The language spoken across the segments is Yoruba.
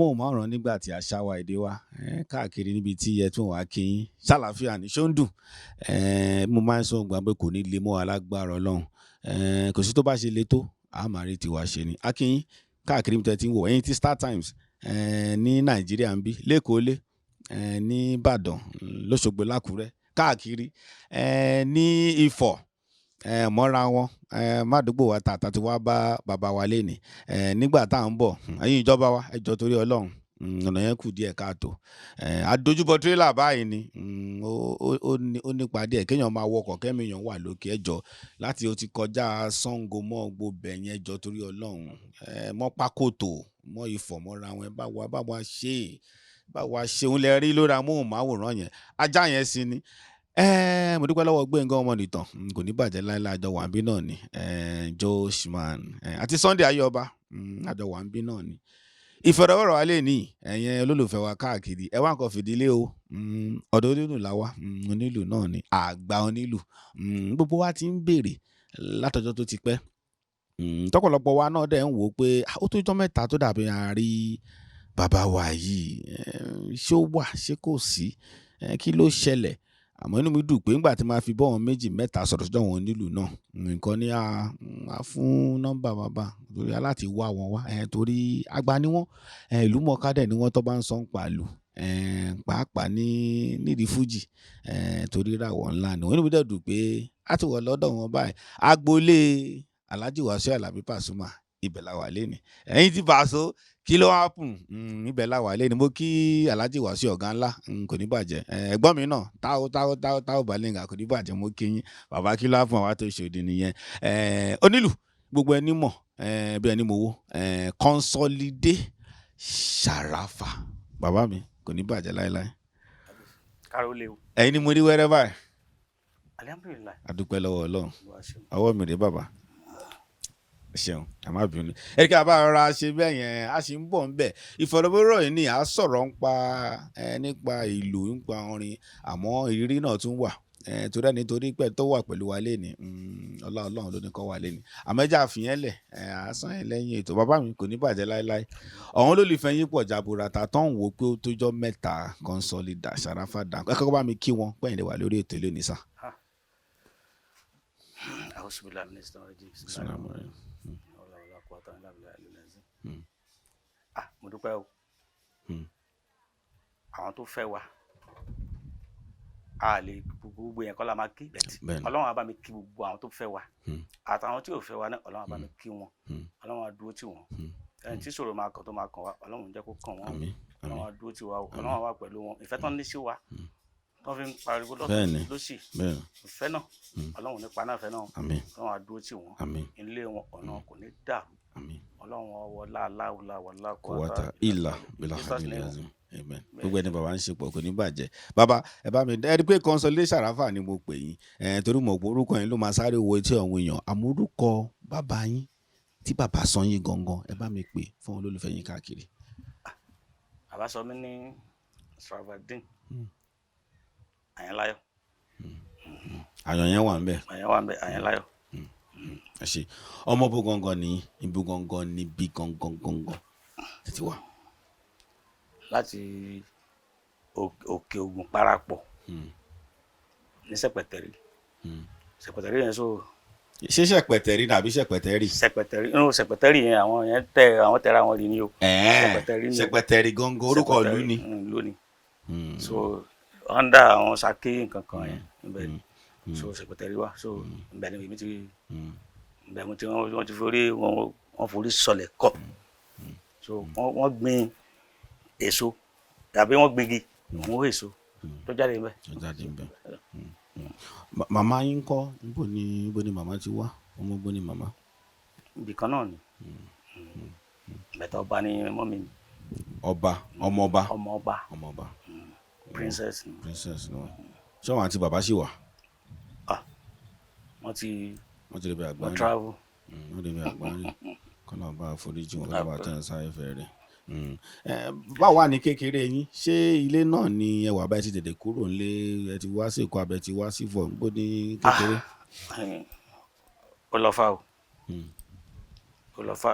Amóhùnmáwòrán nígbà tí a ṣáwa èdè wa káàkiri níbi tí ẹ tún wá kí yín ṣàlàáfíà ní ṣó ń dùn. Mo máa ń sọ gbà pé kò ní lè mọ́ alágbára Ọlọ́run. Kò sí tó bá ṣe le tó, a máa rí tiwa ṣe ni. A kí yín káàkiri níbi tí ẹ ti ń wò ẹ̀yin tí Star Times ní Nàìjíríà ń bí lẹ́kọ̀ọ́ lé ní Ìbàdàn, lọ́ṣogbo, lákùrẹ́, káàkiri ní Ifọ̀, mọ́ra wọn mádùúgbò wa tààtà tí wàá bá bàbá wa lé ní nígbà tá à ń bọ̀. Ẹ̀yin ìjọba wa, ẹ jọ̀ọ́, torí Ọlọ́run, ọ̀nà yẹn kù díẹ̀ káàtó. Adójúbọ tírélà báyìí ni ó nípa díẹ̀ kéèyàn máa wọkọ̀ kẹ́mi èèyàn wà lókè. Ẹ jọ̀ọ́, láti ó ti kọjá Ṣàngó mọ́ gbogbo ẹ̀yẹn, ẹ jọ̀ọ́, torí Ọlọ́run, mọ́ Pákòtò mọ́ Ifọ̀ mọ́ra wọn, ẹ bá wa ṣe é, bá wa ṣe òun lẹ rí lórí amóhùnmáwòrán yẹn, ajá yẹn sí ni. Mo dúpẹ́ lọ́wọ́ Gbẹ̀ngà Ọmọnìtàn, kò ní bàjẹ́ láéláé. Àjọ wàǹbí náà ni Joshman àti Sunday Ayọba, àjọ wàǹbí náà ni. Ìfọ̀rọ̀wérọ̀ wa lè ní ẹ̀yin olólùfẹ́ wa káàkiri, ẹ wá nǹkan fìdílé o. Ọ̀dọ̀ onílù la wá, onílù náà ni àgbà onílù. Gbogbo wa ti ń béèrè látọjọ́ tó ti pẹ́, tọ́pọ̀lọpọ̀ wa náà dẹ̀ ń wò ó pé ó tó jọ́ mẹ́ta tó dàbí àárí bàbá wa yìí. Ṣé ó wà, ṣé kò sí? Kí ló ṣẹlẹ̀? Àmọ́ inú mi dùn pé ńgbà tí màá fi bọ́ wọn méjì mẹ́ta sọ̀rọ̀ sọ́dọ̀ wọn onílù náà, nǹkan ní a fún nọ́mbà bàbá torí aláti wá wọn wá, torí àgbà ni wọ́n, ìlú mọ̀ọ́ká dẹ̀ ni wọ́n tó bá ń sọ ń pàlù, pàápàá ní nídìí fújì, torí ìràwọ̀ ńlá ni wọ́n. Inú mi dẹ̀ dùn pé a ti wọ̀ lọ́dọ̀ wọn báyìí. Agboolé Alhaji Wasiu Alabi Pasuma, ibẹ̀ la wà lénìí. Ẹ̀yin tí Paso, kí ló happen? Ibẹ̀ la wà lénìí. Mo kí Alhaji Wasiu ọ̀gá ńlá, kò ní bàjẹ́. Ẹ̀gbọ́n mi náà, Táwo Táwo Táwo Táwo Balenga, kò ní bàjẹ́. Mo kí yín bàbá. Kí ló happen? Àwa tó ṣòdì nìyẹn. Onílù gbogbo ẹni mọ̀ bí ẹni mowó, Consolide Sharafa, bàbá mi, kò ní bàjẹ́ láéláé. Káró léwu. Ẹ̀yin ni mo rí wẹ́rẹ́ báyìí. Alihamudulilayi. A dúpẹ́ lọ́wọ́ Ọlọ́run. Olúwa ṣeun. Ọwọ́ mi rèé, bàbá, ṣeun, ẹ má bínú. Ẹ kí a bá rọra ṣe bẹ́ẹ̀ yẹn, a sì ń bọ̀ ń bẹ̀. Ìfọ̀rọ̀wérọ̀ yìí ni à ń sọ̀rọ̀ ń pa ẹ nípa ìlú, nípa orin, àmọ́ ìrírí náà tún wà ẹ torí ẹni torí pé tó wà pẹ̀lú wa léni. Ọlá Ọlọ́run ló ní kọ́ wà léni, àmọ́ ẹ jẹ́ àfihàn lẹ̀ ẹ àásán ẹ lẹ́yìn ètò. Bàbá mi, kò ní bàjẹ́ láéláé. Ọ̀hún olólùfẹ́ yín pọ̀ jaburata tó ń wò pé ó tójọ́ mẹ́ta. Consolide Sharafa Danko, ẹ kọ́kọ́ bá mi kí wọn pẹ́yìn lè wà lórí ètò lónìí sá. A'udhu billahi minash shaitanir rajim. Assalamu alaikum. Wala wala quwwata illa billahi al-aliyyil azim. Ah, mo dúpẹ́ o. Àwọn tó fẹ́ wa, a lè gbogbo yẹn kọ́ la máa kí bẹ̀tì. Ọlọ́run á bá mi kí gbogbo àwọn tó fẹ́ wa àtàwọn tí ò fẹ́ wa náà. Ọlọ́run á bá mi kí wọn. Ọlọ́run á dúró tì wọ́n. Ẹni tí ìṣòro máa kàn tó máa kàn wá, Ọlọ́run jẹ́ kó kàn wọ́n. Àmín. Ọlọ́run á dúró tì wá o. Ọlọ́run á wà pẹ̀lú wọn. Ìfẹ́ tán ní sí wa tó fi ń pariwo lọ́tún lọ́sì, ìfẹ́ náà, Ọlọ́run nípa náà fẹ́ náà. Àmín. Ọlọ́run á dúró tì wọ́n. Àmín. Ilé wọn, ọ̀nà kò ní dàrú. Àmín. Ọlọ́run ọwọ́ láàláwùlà wàlá quwwata illa billahi Jesus name. Azim, amen. Gbogbo ẹni bàbá ń ṣe pọ̀, kò ní bàjẹ́. Bàbá, ẹ bá mi ẹ rí i pé Consolide Sharafa ni mo pè yín ẹ torí mo pé orúkọ yín ló máa sáré wo etí àwọn èèyàn, àmọ́ orúkọ bàbá yín tí bàbá sọ yín gangan, ẹ bá mi pè fún olólùfẹ́ yín káàkiri. Bàbá sọ mí ní Sravadin Àyànláyọ̀. Àyàn yẹn wà ń bẹ̀. Àyàn wà ń bẹ, Àyànláyọ̀. Ẹ ṣe. Ọmọ bó gangan ní ibo gangan ní bí gangan gangan títí wà? Láti Òkè Ògùn parapọ̀ ní Sẹpẹtẹrí. Sẹpẹtẹrí yẹn so. Ṣé Ṣẹpẹtẹrí nàbí Ṣẹpẹtẹrí? Sẹpẹtẹrí, no, Sẹpẹtẹrí yẹn, àwọn yẹn tẹ, àwọn tẹra wọn rí ni o. Sẹpẹtẹrí ni o. Ṣẹpẹtẹrí gangan orúkọ ìlú ni. Ìlú ni. So under àwọn Ṣakí nǹkan kan yẹn níbẹ̀ ni. So Sẹpẹtẹrí wa, so ibẹ̀ ni èmi ti ibẹ̀ mo ti wọ́n ti forí wọ́n forí sọlẹ̀ kọ́. So wọ́n gbin èso tàbí wọ́n gbingi òun èso tó jáde níbẹ̀. Tó jáde níbẹ̀. Màmá yín kọ́? Níbo ni màmá ti wá? Ọmọ ibo ni màmá? Ibì kan náà ni bẹ̀tẹ̀, ọba ni mummy mi. Ọba, ọmọ ọba? Ọmọ ọba. Ọmọ ọba. Princess ni. Princess ni wọn. Ṣé wọn àti bàbá ṣì wà? Ah, wọ́n ti Wọ́n ti lè bẹ àgbáyé. Wọ́n travel. Wọ́n lè bẹ àgbáyé. Kọ́nà bá foríjì wọn, kọ́nà bá tẹ̀ ń sáré fẹ́ rẹ̀. Báwo wà ní kékeré yín? Ṣé ilé náà ni ẹ wà báyìí? Ti tètè kúrò nílé? Ẹ ti wá sí Èkó abẹ ti wá sí Ifọ̀ níbo ní kékeré? Ó lọ fà o. Ó lọ fà.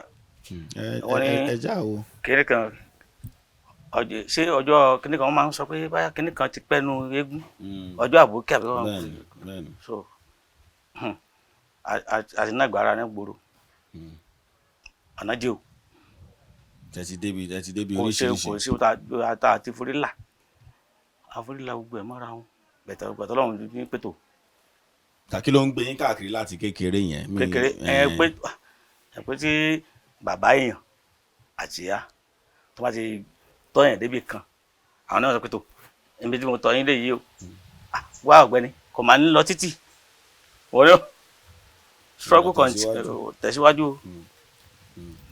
Ẹ Wọ́n ní ẹ já o. Kéré kan. Ọjọ́, ṣé ọjọ́ kíní kan, wọ́n máa ń sọ pé báyà kíní kan ti pẹ́nu eégún, ọjọ́ àbókí àbí wọ́n. bẹ́ẹ̀ni bẹ́ẹ̀ni So àti nágbára ní gbòòrò ọ̀nà jẹ́ o. Ẹ ti débi Kò ṣe oríṣiríṣi. Kò sí tá a ti forí là, àforí là gbogbo ẹ̀ mọ́ra wọn bẹ̀tẹ̀ bẹ̀tẹ̀. Ọlọ́run ní pètò. Tàkí ló ń gbé yín káàkiri láti kékeré yẹn? Kékeré ẹ pé ẹ pé tí bàbá èèyàn àti ìyá tó bá ti tọ́yàn débi kan, àwọn náà sọ pé tó ibi tí mo tọ́ yín lé yìí o. Ah, wá ọ̀gbẹ́ni, kò máa ń lọ títì wọ́n yóò struggle kan. Tẹ̀síwájú. Tẹ̀síwájú o.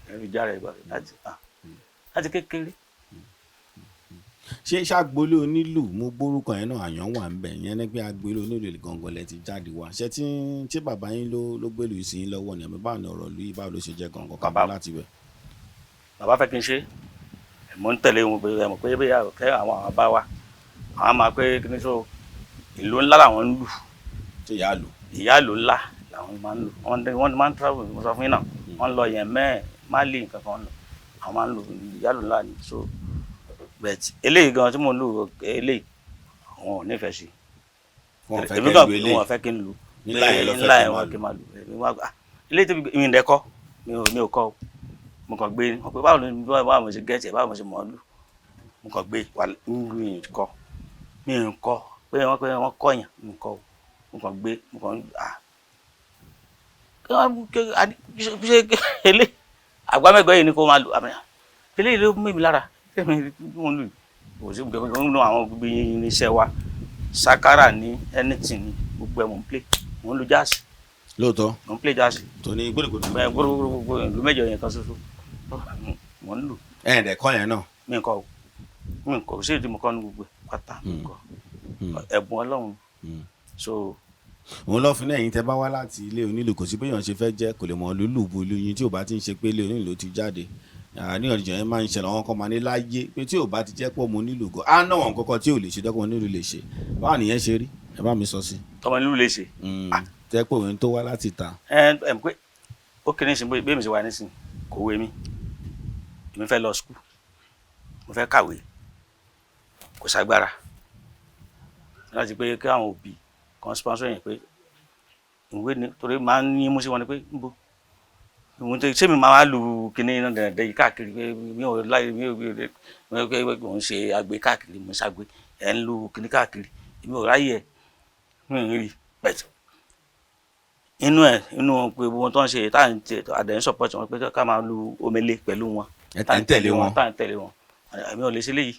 Ẹ fi jára ẹ gbà láti kékeré. Ṣé ṣàgbólé onílù, mo gbórúkọ yẹn náà, àyàn wà ń bẹ yẹn ní pé agboolé onílù gangan lẹ ti jáde wá. Ṣé tí bàbá yín ló gbèlú sí yín lọ́wọ́ ni, àbí báwo ni ọ̀rọ̀ ìlú yìí, báwo ló ṣe jẹ́ gangan kàbọ̀ láti bẹ̀? Bàbá fẹ́ kí n ṣe ẹ̀, mò ń tẹ̀lé wọn pé ẹ mọ̀ pé bí kẹ́ àwọn bàbá wa, àwọn máa pé kí ni, so ìlú ńlá làwọn ń lù. Ṣé ìyá lò? Ìyá ìlú ńlá làwọn máa ń lù. Wọ́n máa ń travel, mo sọ fún yín náà, wọ́n lọ yẹn mẹ́ẹ̀ Mali nǹkan kan lọ, àwọn máa ń lù ìyá ìlú ńlá ni. So but eléyìí gan tí mò ń lù eléyìí, àwọn ò nífẹ̀ẹ́ sí. Wọn fẹ́ Èmi kẹ́ kàn lu eléyìí. Wọn fẹ́ kí n lù. Ńlá yẹn lọ fẹ́ Ńlá kẹ́ yẹn máa wọn lù. kí n máa lù. Èmi wá ah eléyìí tó mi ì dẹ́kọ́, mi ò kọ́ o. Mo kàn gbé wọn pé báwo ni, báwo mo ṣe get ẹ̀, báwo mo ṣe mọ̀ ọ́ lù. Mo kàn gbé wà mi ì kọ́, mi ì kọ́ pé wọ́n kọ́yàn, mi ì kọ́ o. Mo kàn gbé, mo kàn ah kí wọ́n ṣe eléyìí àgbámẹ́gbẹ́ yìí ni kó máa lù. Àmì eléyìí ló mú mi lára tẹ́mi mo ń lù yìí. Kò sí gbogbo nínú àwọn gbogbo irinṣẹ́ wa, sakara ní, anything ní, gbogbo ẹ̀ mò ń play. Mò ń lu jazz. Lóòótọ́? Mò ń play jazz. Tó ní gbódògbódò. Bẹ́ẹ̀, gbogbo ìlú mẹ́jọ yẹn kan ṣoṣo mò ń lù. Ẹ̀ ẹ̀ dẹ̀kọ́ yẹn náà? Mi kọ́ o, mi kọ́. Kò sí èdè mo kọ́ ní gbogbo ẹ̀ pátá, mi kọ́. Ẹ̀bùn Ọlọ́run. So Òun lọ́ fún ẹ̀yin tẹ́ bá wá láti ilé onílù, kò sí béèyàn ṣe fẹ́ jẹ́ kò lè mọ̀ lúlù bu ìlú yín tí ò bá ti ń ṣe pé ilé onílù ti jáde. Àríyànjiyàn yẹn máa ń ṣẹlẹ̀. Àwọn kan máa ní láyé pé tí ò bá ti jẹ́ pọ̀ mọ́ onílù gan á náà wọn kọ́kọ́ tí ò lè ṣe dọ́kọ̀ onílù lè ṣe. Báwo nìyẹn ṣe rí? Ẹ bá mi sọ sí. Tọmọ nílùú lè ṣe. Tẹ́ pé òun tó wá láti ta. Ẹ ẹ pé ó kéré nísìnyí, bí èmi ṣe wà nísìnyí, kò wé mi. Èmi fẹ́ lọ school, mo fẹ́ kàwé, kò ságbára láti pé kí àwọn òbí kan sponsor yẹn pé ìwé ni, torí máa ń ní mú sí wọn ni pé ń bo ìwọ̀n tó ṣé mi máa wá lu kinní náà dẹ̀dẹ̀ yìí káàkiri pé mi ò láyé mi ò mi ò pé mò ń ṣe agbe káàkiri, mò ń ṣàgbé, ẹ̀ ń lu kinní káàkiri, èmi ò ráyè ẹ̀, mi ò rí bẹ̀tẹ̀ inú ẹ̀ inú pé gbogbo tó ń ṣe tá à ń tẹ àdẹ̀ ń support wọn pé ká máa lu omele pẹ̀lú wọn. Ẹ tẹ̀ ń tẹ̀lé wọn. Tá à ń tẹ̀lé wọn, èmi ò lè ṣe léyìí.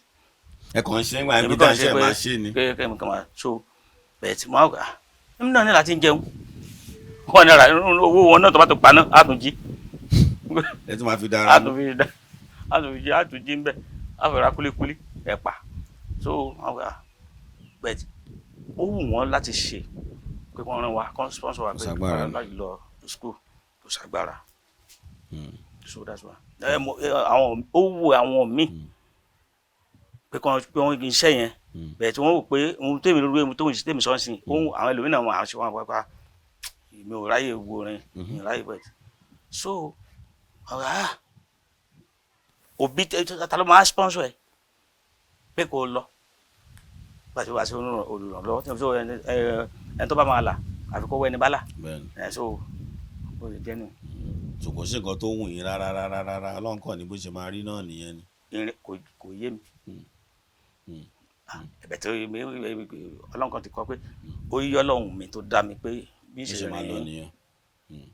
Ẹ kàn ń ṣe ń gbà ibi tá à ń ṣe máa ṣe ni. Pé kẹ́mi kan máa so bẹ̀ẹ̀ mo á gbà èmi náà ní láti jẹun wọn náírà owó wọn náà tó bá tó pa náà á tún jí. Ẹ tún máa fi dára. Á tún fi dá, á tún fi jí, á tún jí ń bẹ̀, á fi ra kúlíkúlí ẹ̀pà. So wọn gbà bẹ̀ẹ̀ ó wù wọ́n láti ṣe pé wọ́n rán wa kọ́ sponsor wa pé Kò ságbára ni. láti lọ school, kò ságbára. So that's why ẹ mo ẹ àwọn ó wù àwọn míì pé kí wọ́n pé wọ́n iṣẹ́ yẹn bẹ́ẹ̀ tí wọ́n wò pé ohun tèmi lórí ohun tó ń tèmi sọ sí ohun àwọn ẹlòmíràn wọn àwọn ṣe wọn pápá, mi ò ráyè wo orin, mi ò ráyè bẹ́ẹ̀. So ah òbí ta ló máa sponsor ẹ pé kò lọ pàṣẹ wàá sí olùrànlọ́wọ́ tí wọ́n ẹni tó bá máa là àfi kó wọ ẹni bá là. Bẹ́ẹ̀ni. Ẹ so bó ṣe jẹ́ nìyẹn. So kò sí nǹkan tó wù yín rárá rárá rárá, Ọlọ́run kàn ní bó ṣe máa rí náà nìyẹn ni. Irin kò yé mi. Ẹ̀bẹ̀ tó Ọlọ́run kan ti kọ pé ó yí Ọlọ́run mi tó dá mi pé bí Bó ṣe máa lọ rìn nìyẹn.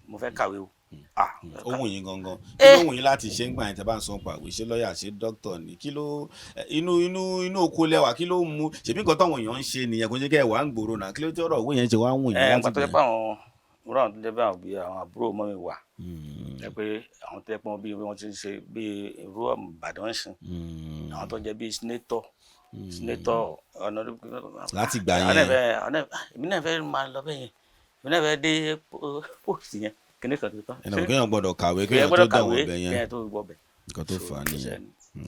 Mo fẹ́ kàwé o. Ah, Ó wù yín gangan. Kí ló wù yín láti ṣe ń gbà yẹn tẹ́ bá ń sọ pàwé? Ṣé lọ́ọ̀yà, ṣé dókítà ni? Kí ló inú oko lẹ́wà, kí ló mú? Ṣèbí nǹkan táwọn èèyàn ń ṣe nìyẹn, kò ń ṣe kẹ́ ẹ̀ wá ń gbòòrò náà. Kí ló tí ọ̀rọ̀ òwe yẹn ṣe wá ń wù yín Ẹ láti nípa tó jẹ́ bẹ̀rẹ̀? pé àwọn òwúrọ̀ àwọn tó jẹ́ pé àwọn bí àwọn àbúrò mọ́ mi wà jẹ́ pé àwọn tó jẹ́ pé wọ́n bí wọ́n ti ń ṣe bí irú Ìbàdàn sìn, àwọn tó jẹ́ bí senator ọ̀nà Láti gbà àwọn yẹn. náà fẹ́ èmi náà fẹ́ máa lọ bẹ́ẹ̀ yẹn, èmi náà fẹ́ dé post yẹn, kíní kan tó tán. Ẹnì kan kéèyàn gbọ́dọ̀ kàwé Kéèyàn kéèyàn tó gbọ́dọ̀ dẹ̀wọ̀n kàwé ọbẹ̀ yẹn. Kéèyàn tó wọ bẹ̀. Nǹkan tó fà á So, nìyẹn.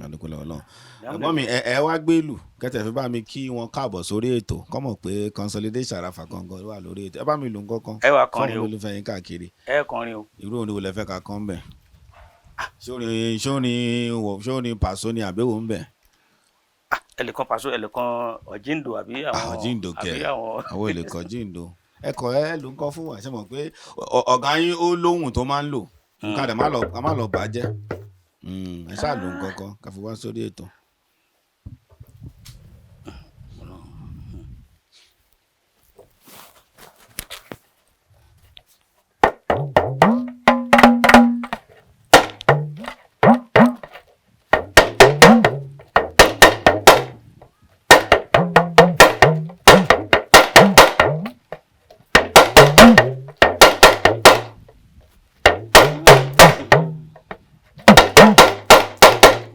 Adúpẹ́ lọ́wọ́ Ọlọ́run. Alhamdulillah. Ẹ̀gbọ́n mi, ẹ wá gbé lù kẹtẹ fi bá mi kí wọn káàbọ̀ sórí ètò, kọ́mọ̀ pé Consolidate Sharafa gangan wà lórí ètò. Ẹ bá mi lù nǹkan kan Ẹ wá kọrin fáwọn o. olólùfẹ́ yín káàkiri. Ẹ kọrin o. Irú òní wo lẹ fẹ́ ká kọ́ ń bẹ̀? Sórin wọ̀, sórin pàṣọ ni àbẹ̀wò ń bẹ̀? Ẹlẹ́kan Paso, ẹlẹ́kan Ọ̀jíǹdò àbí àwọn Ọ̀jíǹdò kẹ̀. Àbí àwọn Àwọn èlé kan jíǹdo ẹkọ ẹ ló ń kọ fún wa. Ṣe mọ̀ pé ọ̀gá yín ó lóhùn tó máa ń lò, ká dẹ̀ má lọ, ká má lọ bàjẹ́. Ẹ ṣáà ló ń kankan ká fi wá sórí ètò.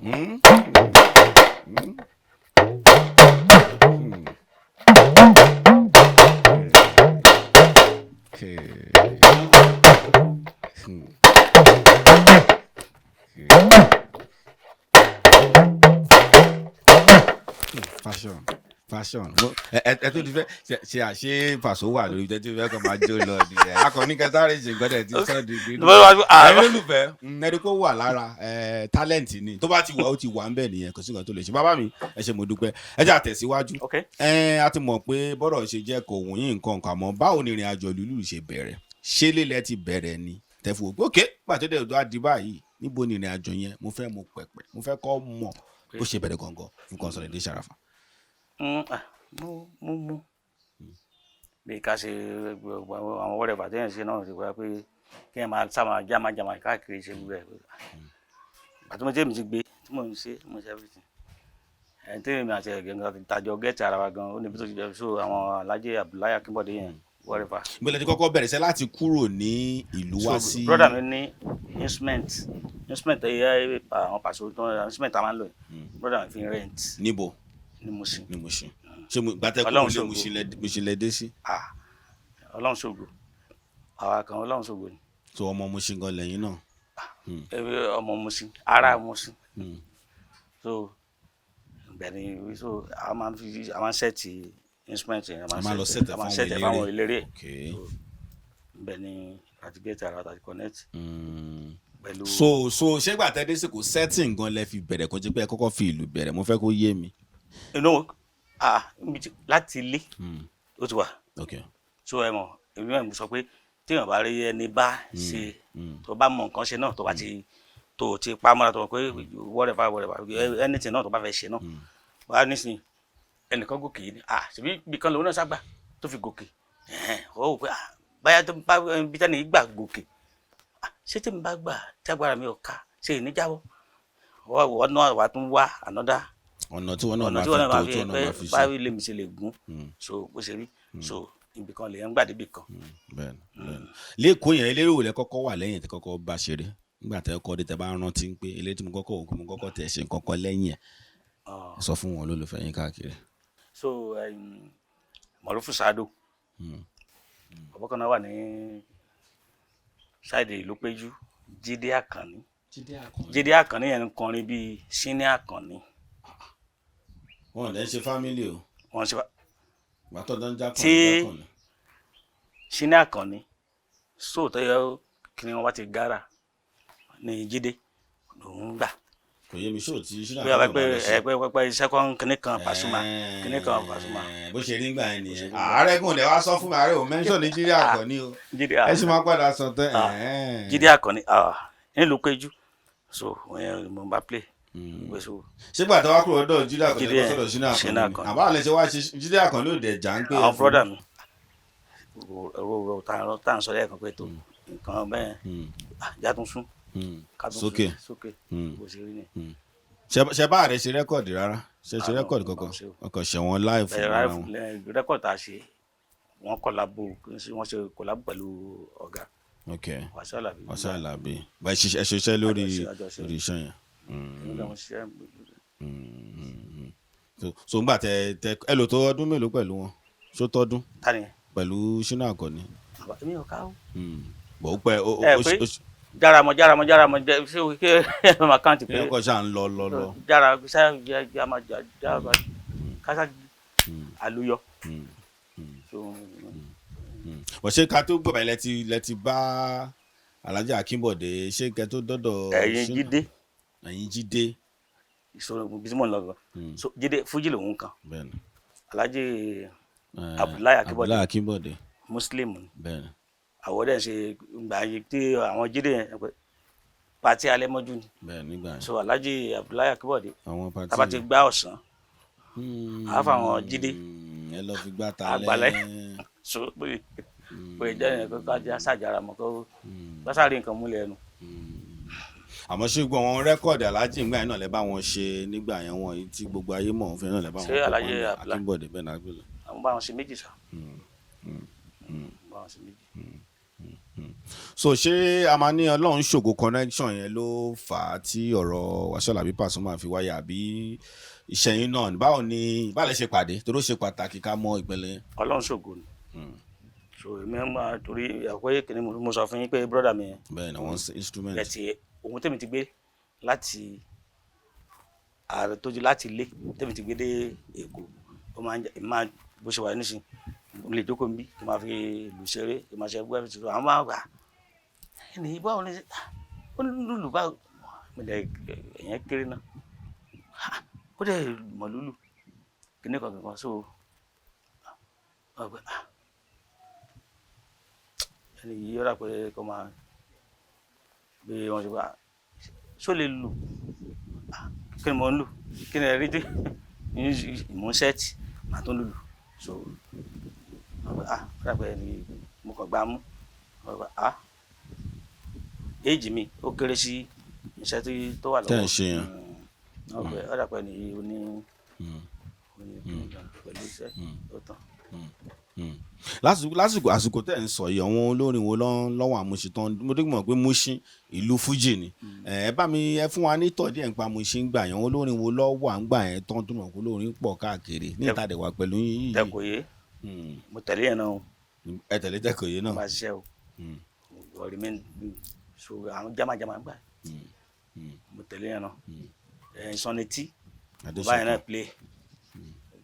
Mm. Mm. Mm. Okay. Hmm. Fashion, fashion. Ẹ tó ti fẹ́ ṣe àṣé Paso wà lórí tẹ́tí fẹ́ kọ́ máa jó lọ nìyẹn. Akọni kẹsàrè ṣe nǹkan tẹ̀ ti sọ́ di gbé. Ẹ̀yin olólùfẹ́, ẹni kó wà lára talent ni, tó bá ti wà ó ti wà ń bẹ̀ nìyẹn, kò sí nǹkan tó lè ṣe. Bàbá mi, ẹ ṣé, mo dúpẹ́. Ẹ jẹ́ àtẹ̀síwájú. Ok. A ti mọ̀ pé bọ́rọ̀ ṣe jẹ́ kò wùn yín nǹkan kan, àmọ́ báwo ni ìrìn àjò lùlù ṣe bẹ̀rẹ̀? Ṣé lílẹ̀ ti bẹ̀rẹ̀ ni tẹ̀fù ògbó? Ok, pàtó dẹ̀ tó á di báyìí, níbo ni ìrìn àjò yẹn? Mo fẹ́ mọ̀ pẹ̀pẹ̀, mo fẹ́ kọ́ mọ̀ bó ṣe bẹ̀rẹ̀ gangan fún Consolidate Sharafa. Mú bí ká ṣe gbogbo àwọn whatever téèyàn ṣe náà ti wá pé kí ẹ máa sábà jámájámá káàkiri ṣe gbogbo ẹ̀. Àti mo tẹ́mi ti gbé tí mò ń ṣe, mo ṣe everything. Ẹ̀ tẹ́mi àti ẹ̀gẹ́ nǹkan tàjọ gẹ́tì ara wa gan, ó níbi tó ti jẹ́. So àwọn Alhaji Abdullahi Akínbọ̀dé yẹn, whatever. Ìbílẹ̀ ti kọ́kọ́ bẹ̀rẹ̀ sẹ́ láti kúrò ní ìlú wá So sí. brother mi ní instrument ẹ̀yẹ àwọn Paso tó instrument a máa ń lò yìí, brother mi fi rent. Níbo? Ní Mushin. Ní Mushin. Ṣé mo gbàtẹ́ kúrò Ọlọ́run lé ṣògo. Mushin lẹ dé sí? Ah, Ọlọ́run ṣògo, àwa kan Ọlọ́run ṣògo ni. Tó ọmọ Mushin gan lẹ́yìn náà. Ẹbí ọmọ Mushin, ará Mushin. So ibẹ̀ ni, so a máa ń fi, a máa ń set instrument yẹn. A máa lọ set ẹ̀ A máa ń fáwọn set ẹ̀ fáwọn eléré. Ok. So ibẹ̀ ni àti get ara àti connect pẹ̀lú. So ṣé gbàtẹ́ dé sí kò setting gan lẹ fi bẹ̀rẹ̀, kó jẹ́ pé ẹ kọ́kọ́ fi ìlú bẹ̀rẹ̀? Mo fẹ́ kó yé mi. Inú ah níbi tí láti ilé ó ti wà. Ok. So ẹ mọ̀, èmi náà sọ pé téèyàn bá rí ẹni bá ṣe, tó bá mọ nǹkan ṣe náà, tó bá ti tó ti pa mọ́ra, tó mọ̀ pé whatever whatever anything náà tó bá fẹ́ ṣe náà wà á nísìnyí, ẹnìkan gòkè yìí ni, ah ṣèbí ibì kan lòun náà ságbà tó fi gòkè. Ẹ̀hẹ́n, ó wò pé ah báyà tó bá ibi tẹ́ni gbà gòkè, ah ṣé tí mi bá gbà tí agbára mi ò ká ṣe ìníjáwọ́ wọ́n náà wà á tún wá another Ọ̀nà tí wọ́n náà ọ̀nà máa tí fi wọ́n náà tó máa tí fi wọ́n náà pé máa fi ṣe. báyìí lèmi ṣe lè gún. So bó ṣe rí, so ibì kan lèyàn gbà débi kan. Bẹ́ẹ̀ni, bẹ́ẹ̀ni. Lẹ́kọ̀ọ́ yẹn, eléré wo lẹ kọ́kọ́ wà lẹ́yìn tí kọ́kọ́ bá ṣeré nígbà tẹ́ kọ́ dé, tẹ́ bá rántí pé eléré tí mo kọ́kọ́ wò, mo kọ́kọ́ tẹ̀ ṣe nǹkan kan lẹ́yìn ẹ̀? Ah. Sọ fún wọn olólùfẹ́ yín káàkiri. So Mọ̀rúfù Sado, bàbá kan náà wà ní side ìlú péjú, Jídé Àkànní. Jídé Àkànní yẹn ń kọrin bíi Síní Àkànní. Wọn ò lẹ́ ṣe family o. Wọ́n ṣe Gbàtọ́ tó ń já Tí- Síní Àkànní, so tó yẹ kí ni wọ́n bá ti gara ní Jídé lòún gbà. Kò yé mi, ṣó tí Ṣínà Pé pé ẹ pé pé second kinní kan Pasuma, kinní kan Pasuma. Bó ṣe rí gbà yẹn nìyẹn. Ààrẹ gùn lẹ wá sọ fún mi, ààrẹ ò mention ní Jídé Àkànní o. Jídé Ẹ sì máa padà sọ tán. Ah, Jídé Àkànní, ah, nílùú péjú, so ìyẹn mo bá play gbé so. Ṣé gbà tó wá kúrò lọ́dọ̀ Jídé Àkànní Jídé lọ sọ́dọ̀ Ṣínà Ṣínà Àkànní ni? Àkànní. Àbá àlẹ́ ṣe wá ṣe Jídé Àkànní ò dẹ̀ já ń pé. Àwọn brother mi, ọ̀rọ̀ tá à ń sọ lẹ́ẹ̀kan pé tó nǹkan bẹ́ẹ̀, ah, já tún sún ká tún sún Sókè. Sókè bó ṣe rí ni. Ṣe bá rẹ ṣe record rárá? Ṣe Ah, no, record no, kankan? ṣe o. Ọkọ̀ ṣẹ̀wọ̀n live fún ara wọn. Record tá a ṣe, wọ́n collabo, wọ́n ṣe collabo pẹ̀lú ọ̀gá Wasiu Alabi. Wasiu Alabi. Bá ẹ ṣiṣẹ́ lórí Àjọṣe. lórí iṣẹ́ yẹn. Nígbà wọn ṣiṣẹ́. So ngbà tẹ ẹ lò tó ọdún mélòó pẹ̀lú wọn? Ṣó tọ́dún Tani? pẹ̀lú Ṣínà Àkànní? Bàbá, èmi ò ká o. Bọ̀ ó pẹ́ ó Ẹ ó pé ó jára mọ jára mọ jára mọ jẹ ṣé o kí ẹ máa káǹtì pé ẹ kọ́ ṣáà ń lọ lọ lọ. Jára ṣá jáma jára kásá àlùyọ. So Bọ̀ ṣé ká tó gbọ̀ báyìí lẹ ti bá Alhaji Akínbọ̀dé, ṣé kẹ tó dọ́dọ̀ ẹ̀yin Ṣínà? Jídé. Ẹ̀yin Jídé. Ìṣòro bí tí mò ń lọ gan. So Jídé Fújì lòun kan. Alhaji Abdullahi Akínbọ̀dé. Abdullahi Akínbọ̀dé. Muslim ni. Àwọn dẹ̀ ń ṣe gbà yìí tí àwọn Jídé yẹn pé party alẹ́ mọ́jú ni. Bẹ́ẹ̀ni, nígbà yẹn. So Alhaji Abdullahi Akínbọ̀dé, àwọn party tá bá ti gbá ọ̀sán, àá fáwọn Jídé. Ẹ lọ fi gbá ta. Àgbàlẹ̀. So pé pé jẹ́ yẹn kó ká ṣàjára mọ́, kó lọ́sàárì nǹkan múlẹ̀ ẹnu. Àmọ́ ṣé gbogbo àwọn record Alhaji nígbà yẹn náà lẹ bá wọn ṣe nígbà yẹn, wọn yìí tí gbogbo ayé mọ̀ ọ́n fẹ́ náà lẹ bá wọn Ṣé kópa Alhaji nígbà? Abdullahi? Akínbọ̀dé, bẹ́ẹ̀ náà gbọ́dọ̀. Àwọn bá wọn ṣe méjì sá, bá wọn ṣe méjì. So ṣé a máa ní Ọlọ́run ṣògo connection yẹn ló fà á tí ọ̀rọ̀ Wasiu Alabi Pasuma fi wáyé, àbí iṣẹ́ yín náà ni? Báwo ni, báwo lẹ ṣe pàdé? Torí ó ṣe pàtàkì ká mọ ìpínlẹ̀ yẹn. Ọlọ́run ṣògo ni. So èmi máa torí àpò kìíní mo sọ fún yín pé brother mi yẹn, Bẹ́ẹ̀ ni, àwọn instrument. Ẹ̀ tí ohun tèmi ti gbé láti ààrẹ tó di láti ilé tèmi ti gbé dé Èkó, ó máa ń jẹ máa bó ṣe wà nísìn, mo lè jókòó níbí kí n máa fi lù ṣeré, kí n máa ṣe ẹgbẹ́ fi ṣe. Àwọn máa gbà ẹni báwo ni ó ń lùlù báwo, mo lè ẹ̀yẹn kéré náà, ó dẹ̀ mọ̀ lùlù kíní kan kankan. So wọ́n gbé ẹni yìí ó rà pé kó máa bí wọ́n ṣe wá ṣó lè lù. Kí ni mo ń lù, kí ni ẹ rí dé mò ń set, màá tún lùlù. So wọ́n gbé ó rà pé ẹni mo kàn gbá mú. Wọ́n gbé éèjì mi ó kéré sí iṣẹ́ tí tó wà lọ́wọ́. Tẹ́ ẹ̀ ń ṣe yẹn. Wọ́n gbé ó rà pé ẹni yìí ó ní ó ní pẹ̀lú iṣẹ́ ó tán. Lásìkò tẹ́ ẹ̀ ń sọ yìí, àwọn olórin wo lọ́wọ́ àmúṣe tán? Mo dé mọ̀ pé Mushin ìlú Fújì ni. Ẹ bá mi, ẹ fún wa ní tọ̀ díẹ̀ nípa Mushin gbà yẹn. Àwọn olórin wo lọ́wọ́ à ń gbà yẹn tán tó mọ̀ pé olórin pọ̀ káàkiri ní ìtàdé wa pẹ̀lú yín yìí? Tẹkọ̀yé. Mo tẹ̀lé yẹn náà o. Ẹ tẹ̀lé Tẹkọ̀yé náà. Mo bá ṣiṣẹ́ o. Ọ̀rẹ́ mi so àwọn jamajama gbà, mo tẹ̀lé yẹn náà. Ẹ̀ Sọ́netí, mo bá yẹn náà play.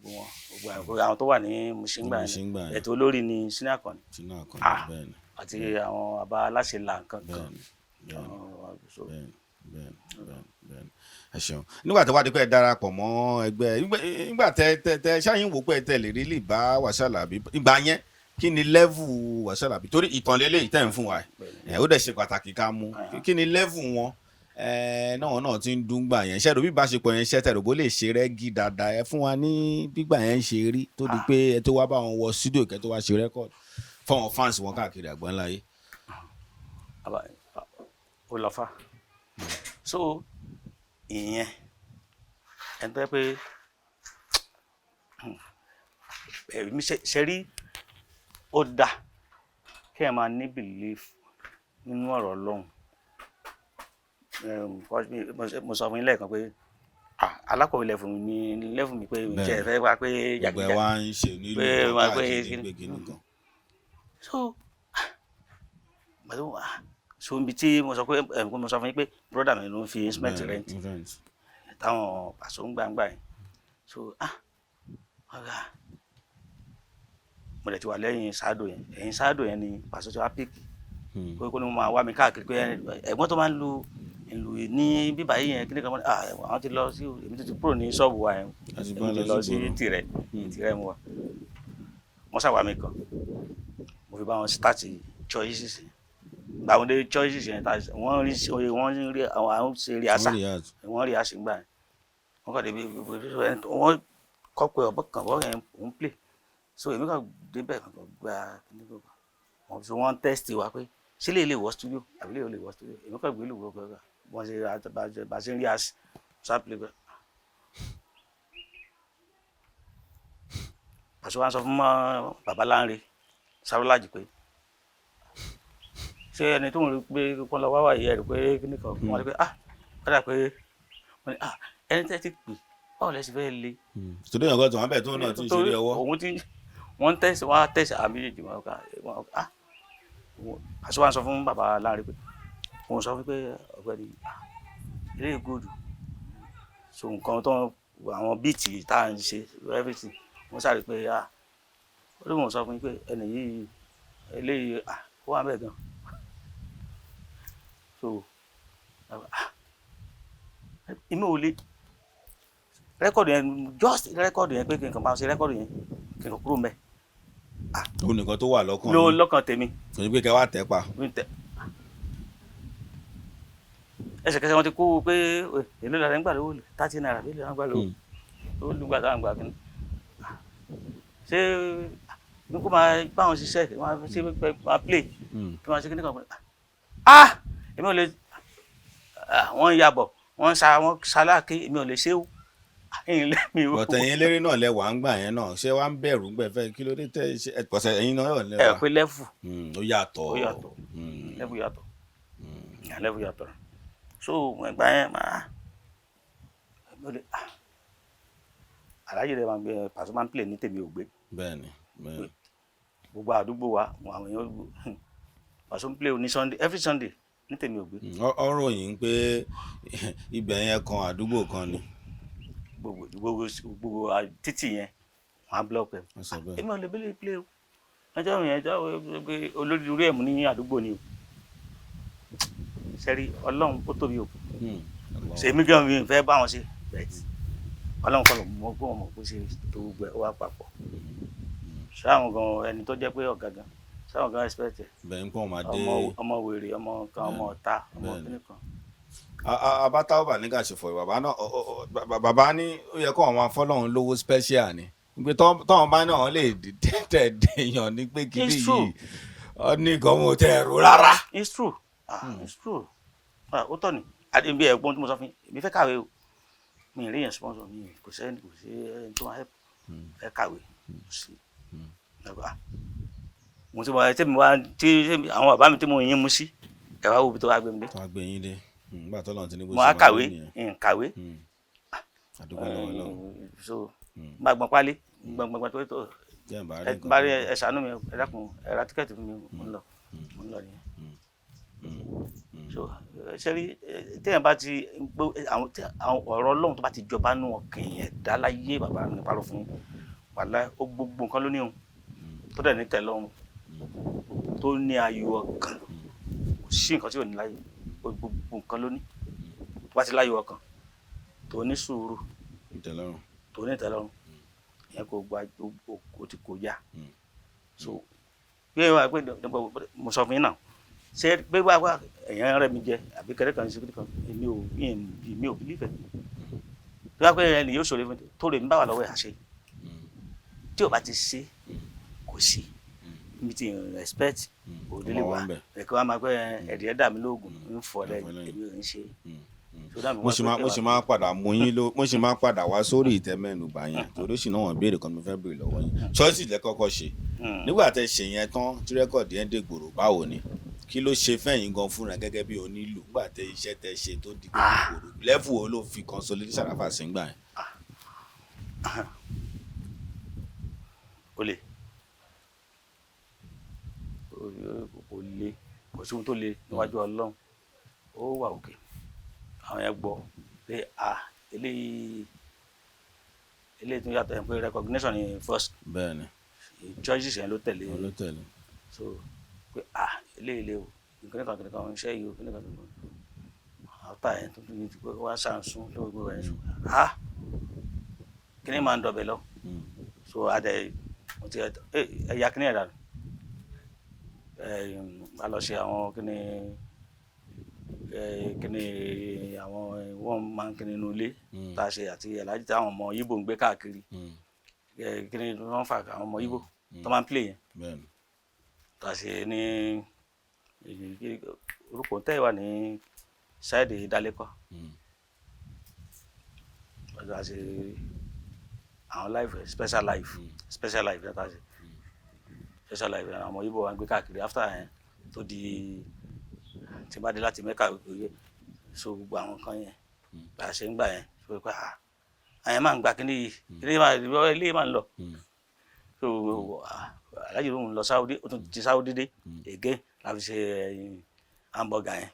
Gbogbo wọn, gbogbo àwọn tó wà ní Mushin gbà Ní Mushin gbà yẹn. Yẹn. Ètò olórí ni Senior Akànnì. Sínú Àkànní. Bẹ́ẹ̀ni. Àti àwọn àbá aláṣẹ là nǹkan kan. bẹ́ẹ̀ni bẹ́ẹ̀ni So Bẹ́ẹ̀ni, ẹ ṣeun. Nígbà tó wá di pé ẹ darapọ̀ mọ́ ẹgbẹ́, nígbà tẹ ṣáyìn wò pé ẹ tẹ lè rí lè bá Wasiu Alabi ìgbà yẹn, kí ni level Wasiu Alabi? Torí ìtàn lélẹ́yìí tẹ̀ ń fún wa ẹ̀, ó dẹ̀ ṣe pàtàkì ká mú kí ni level wọn ẹ náà ti ń dún gbà yẹn. Ṣẹ́rù bí ìbáṣepọ̀ yẹn ṣẹ́ tẹ̀rù bó lè ṣe rẹ́gí dáadáa? Ẹ fún wa ní gbígbà yẹn ṣe rí tó di pé ẹ tó wá bá wọn wọ studio, kẹ́ tó wá ṣe record fáwọn fans wọn káàkiri àgbáńlá yìí. Ó lọ fà. So ìyẹn ẹni tó yẹ pé ẹ̀mí ṣe rí, ó dà kí ẹ máa ní belief nínú ọ̀rọ̀ Ọlọ́run. Mo sọ fún yín lẹ́ẹ̀kan pé alákọ̀wé lẹ́fún mi ní lẹ́fún mi pé Bẹ́ẹ̀ni. ǹjẹ́ ẹ fẹ́ wá pé Gbogbo ẹ jàgídíjà wá ń ṣe nílùú pé kan wá pé káàkiri kíni. Pé kíni kan. So gbàtọ́ so ibi tí mo sọ pé mo sọ fún yín pé brother mi ló ń fi instrument rent rent. Táwọn pàṣẹ ń gbàngbà yẹn. So ọ̀gá, mo dẹ̀ ti wà lẹ́yìn sáàdò yẹn, ẹ̀yìn sáàdò yẹn ni pàṣẹ tí wàá pick pé kó ní mo máa wá mi káàkiri pé ẹ̀gbọ́n tó máa ń lu ìlù ní bíbá yìí yẹn, kíní kan mọ́ ni àwọn ti lọ sí, èmi tó ti kúrò ní ṣọ́ọ̀bù wa yẹn, Àti èmi bá ti lọ lọ sí sí ìgboro. Tirẹ̀ tirẹ̀ mu wa, wọ́n ṣàwà mí kan, mo fi bá wọn start choices. Gba àwọn dé choices yẹn tá wọ́n rí àwọn ṣe rí àṣà. Wọ́n rehearse. Wọ́n rí àṣà gbà yẹn, wọ́n kàn débi wọ́n kọ́ pé ọ̀bọ kan bọ́ yẹn òun play. So èmi kàn débẹ̀ kàn gba kíní kan wọ́n, so wọ́n test wa pé ṣé lè lè wọ studio àbí lè lè wọ studio. Èmi kàn gbé lù wọ́ gbọ́ wọ́n ṣe bá ṣe ń rí àṣà ṣá play gbẹ. Pàṣẹ wa sọ fún mọ́ bàbá Lánre Sáfúlájì pé ṣé ẹni tó ń rí pé kó lọ wá wà yìí, ẹ rí pé kíní kan wọ́n rí pé kódà pé wọ́n ní ẹni tẹ́ ti pè, báwo lẹ ṣe fẹ́ le. Torí èèyàn kan tó wọn bẹ̀ tó náà ti ń ṣeré ọwọ́. Òun ti wọ́n tẹ̀sí, wọ́n á tẹ̀sí àmì méjèèjì wọn ká wọn Pàṣẹ wa sọ fún bàbá Lánre pé òun sọ fún pé ọ̀gbẹ́ni ilé gòdù, so nǹkan tó àwọn beat tá à ń ṣe, everything, wọ́n sáré pé ó lóun sọ fún yín pé ẹni yìí eléyìí ó wà bẹ́ẹ̀ gan. So èmi ò lè Record yẹn, just record yẹn, pé kí n kàn máa ṣe record yẹn, kí n kàn kúrò mẹ́. Òun nìkan tó wà lọ́kàn ló yín. Lọ́kàn tèmi. Kò ní pé kẹ́ wá tẹ́ pa. Mi tẹ ẹsẹ̀kẹsẹ̀ wọn ti kó o pé èló la ń gbà lówó, ₦30, èló la ń gbà lówó tó lùgbà táwọn gbà kí ni, ṣé ní kó máa bá wọn ṣiṣẹ́, máa ṣe, máa play, kí wọ́n ṣe kí ní kan. Ah, èmi ò lè. Ah, wọ́n ń yabọ̀, wọ́n ń sa, wọ́n ṣaláàké, èmi ò lè ṣe o. Ẹ̀yin lẹ́mi o. Bọ̀tẹ̀ ẹ̀yin eléré náà lẹ wà ń gbà yẹn náà, ṣé wàá ń bẹ̀rù ń gbẹ̀fẹ́? Kí ló dé tẹ́ ṣe pọ̀sẹ̀ ẹ̀yin náà lẹ Ẹ wà? pé level. Ó yàtọ̀. Ó yàtọ̀. Level yàtọ̀, level yàtọ̀. So ìgbà yẹn máa, èmi ò lè. Ah, aláyé rẹ máa ń gbé Pàṣẹ, máa ń play ní tèmi ò gbé. Bẹ́ẹ̀ni, bẹ́ẹ̀ni. Gbogbo àdúgbò wa, àwọn èèyàn, Pàṣẹ ń play ní Sunday, every Sunday ní tèmi ò gbé. Ọ̀rọ̀ yìí ń pé ibẹ̀ yẹn kan àdúgbò kan ni. Gbogbo gbogbo gbogbo títì yẹn, wọn á block ẹ. Wọ́n sọ bẹ́ẹ̀. Èmi ò lè bílẹ̀ play o. Ẹjọ́ mi, ẹjọ́ pé olórí orí ẹ̀mú ní àdúgbò ni o. Sẹ́rí, Ọlọ́run ó tóbi o. Ṣe èmi gan mi fẹ́ bá wọn ṣe bẹ́ẹ̀, Ọlọ́run kọ́ ló mọ pé wọn mọ̀ pé ṣe tó gbogbo ẹ̀ ó wá papọ̀. Ṣáwọn gan, ẹni tó jẹ́ pé ọ̀gá gan, ṣáwọn gan expect ẹ̀? Bẹ́ẹ̀ ń pọ̀ máa dé. Ọmọ ọmọ wèrè, ọmọ kan, ọmọ ọ̀tá, ọmọ kíní kan. Abátáwọ̀ bá nígbà ṣe fọ bàbá náà, bàbá ní ó yẹ kó àwọn afọlọ́run lówó special ni, pé tọ́wọ́n bá náà lè tẹ̀ dèèyàn ní pé kí It's true. yìí ọ ní nǹkan mo tẹ̀ rò rárá. It's true, ah, it's true. Ah, ó tọ́ ni àti bí ẹ̀gbọ́n tí mo sọ fún yín, èmi fẹ́ kàwé o, mi ì rí yẹn sponsor mi, kò sẹ́ni, kò sí ẹni tó máa help, fẹ́ kàwé, kò sí. Ah, mo ti wá tí mi wá tí àwọn bàbá mi tí mo yín mu sí, ẹ wá wo ibi tó wá gbé mi dé. Tó wá gbé yín dé nígbà tó lọ́n ti ní bó Mo wá ṣe máa kàwé rí nìyẹn. ń kàwé. Àdúgbò lọ́wọ́ lọ́wọ́. So bá gbọ́n pálí gbọ́n gbọ́n tó tó Tí ẹ̀ bá rí ẹ nǹkan bá rí tó- ẹ ṣàánú mi, ẹ dákun, ẹ ra ticket fún mi, mo ń lọ, mo ń lọ nìyẹn. So ṣe rí, téèyàn bá ti gbọ́ àwọn àwọn ọ̀rọ̀ Ọlọ́run tó bá ti jọba nù ọkàn yẹn dá láyé, bàbá mi parọ́ fún yín, wàhálà ó gbogbo nǹkan ló ní òun tó dẹ̀ ní tẹ́lọ́rùn, tó ní ayọ̀ ọkàn, kò sí nǹkan tí ò ní láyé. Ó gbogbo nǹkan ló ní, tó bá ti láyọ̀ ọkàn, tó ní sùúrù, Ìtẹ́lọ́rùn. tó ní tẹ́lọ́rùn, ìyẹn kò gba o ti kò yá. So pé wà pé mo sọ fún yín náà, ṣé pé wá wá èèyàn rẹ̀ mi jẹ àbí kẹrẹ kan ṣe kan, èmi ò believe ẹ̀. Tó bá pé ẹni yóò ṣòro fún mi, tó lè ń bá wà lọ́wọ́ ẹ̀ àṣẹ, tí o bá ti ṣe, kò sí mi ti respect òdílé Ọmọ wa. wa ń bẹ̀. Ẹ̀kọ́ wa máa pẹ́ ẹ̀dì ẹ̀ dà mí lóògùn ń fọ́ lẹ́yìn. Ẹ̀fọ́ lẹ́yìn. Èmi ò ń ṣe. So dá mi Mo wá sì pé máa kí mo wá- sì máa padà mú yín ló, mo sì máa padà wá sórí ìtẹ́mẹ́nubà yẹn, torí ó sì náà wọ́n béèrè kan tó fẹ́ béèrè lọ́wọ́ yín. Ṣọ́ọ̀ṣì lẹ kọ́kọ́ ṣe. Nígbà tẹ́ ṣe yẹn tán, tí record yẹn dé gbòòrò, báwo ni, kí ló ṣe fẹ́yìn gan fúnra gẹ́gẹ́ bí onílù nígbà tẹ́ iṣẹ́ tẹ́ ṣe tó di gbòòrò? Level wo ló fi consolidate Sharafa sí gbà yẹn? Kò lè, kò lè, kò sí ohun tó le níwájú Ọlọ́run. Ó wà òkè, àwọn yẹn gbọ́ pé a eléyìí, eléyìí tún yàtọ̀, yẹn pé recognition ni first. Bẹ́ẹ̀ni. Choices yẹn ló tẹ̀lé. Òun ló tẹ̀lé. So pé a eléyìí lé o, nǹkan kan kan iṣẹ́ yìí o, kíni kan kan after yẹn tó tún ti pé wá sàǹsùn tó gbogbo ẹ̀ sùn, ah, kíni máa ń dọ̀bẹ̀ lọ. So adẹ mo ti ẹ ẹya kíni ẹ̀ dànù, ẹ a lọ ṣe àwọn kíni ẹ kíni àwọn wọ́n máa ń kíni inú ilé tá a ṣe àti Aláàjì tí àwọn ọmọ Yíbò ń gbé káàkiri, ẹ kíni wọ́n fà, àwọn ọmọ Yíbò tó máa ń play yẹn, tá a ṣe ní orúkọ tẹ́ wà ní side Ìdálẹ́kọ̀, tá a ṣe àwọn live, special live, special live tá a ṣe, special live, àwọn ọmọ Yíbò wa ń gbé káàkiri. After yẹn tó di tí n bá dé láti Mẹ́kà òye, so gbogbo àwọn kan yẹn bá a ṣe ń gbà yẹn, so pé ah, àyẹn máa ń gba kíní yìí, kíní máa ilé máa ń lọ. So Aláàjì ló ń lọ Saudi, ó tún ti Saudi dé again, la fi ṣe hamburger yẹn,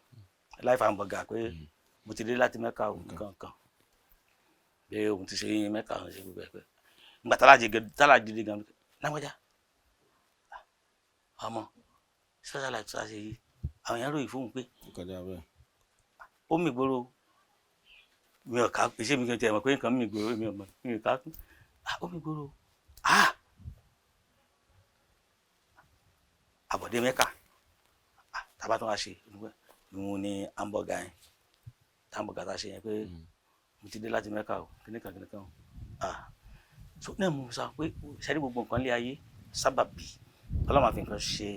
live hamburger, pé mo ti dé láti Mẹ́kà o, nǹkan kan pé òun ti ṣe Mẹ́kà, òun ṣe gbogbo ẹ̀, pé nígbà tálájì dé gan lágbájá, ọmọ special life tó a ṣe yìí, àwọn èèyàn ròyìn fóun pé Kọjá bẹ́ẹ̀. Ó mì gbòòrò. Mi ò ká iṣẹ́ mi kí n tiẹ̀ mọ̀ pé nǹkan mi gbòòrò, mi ò mọ̀, mi ò ká kún. Ah, ó mi gbòòrò. Ah, àbọ̀dé Mẹ́kà. Ah, tábà tó wá ṣe ìwọ̀n ní hamburger yẹn, hamburger tá a ṣe yẹn pé mo ti dé láti Mẹ́kà o, kíníkan kíníkan o. Ah, so náà mo sọ pé sẹ́ni gbogbo nǹkan lé ayé sábàbí Ọlọ́run máa fi nǹkan ṣe,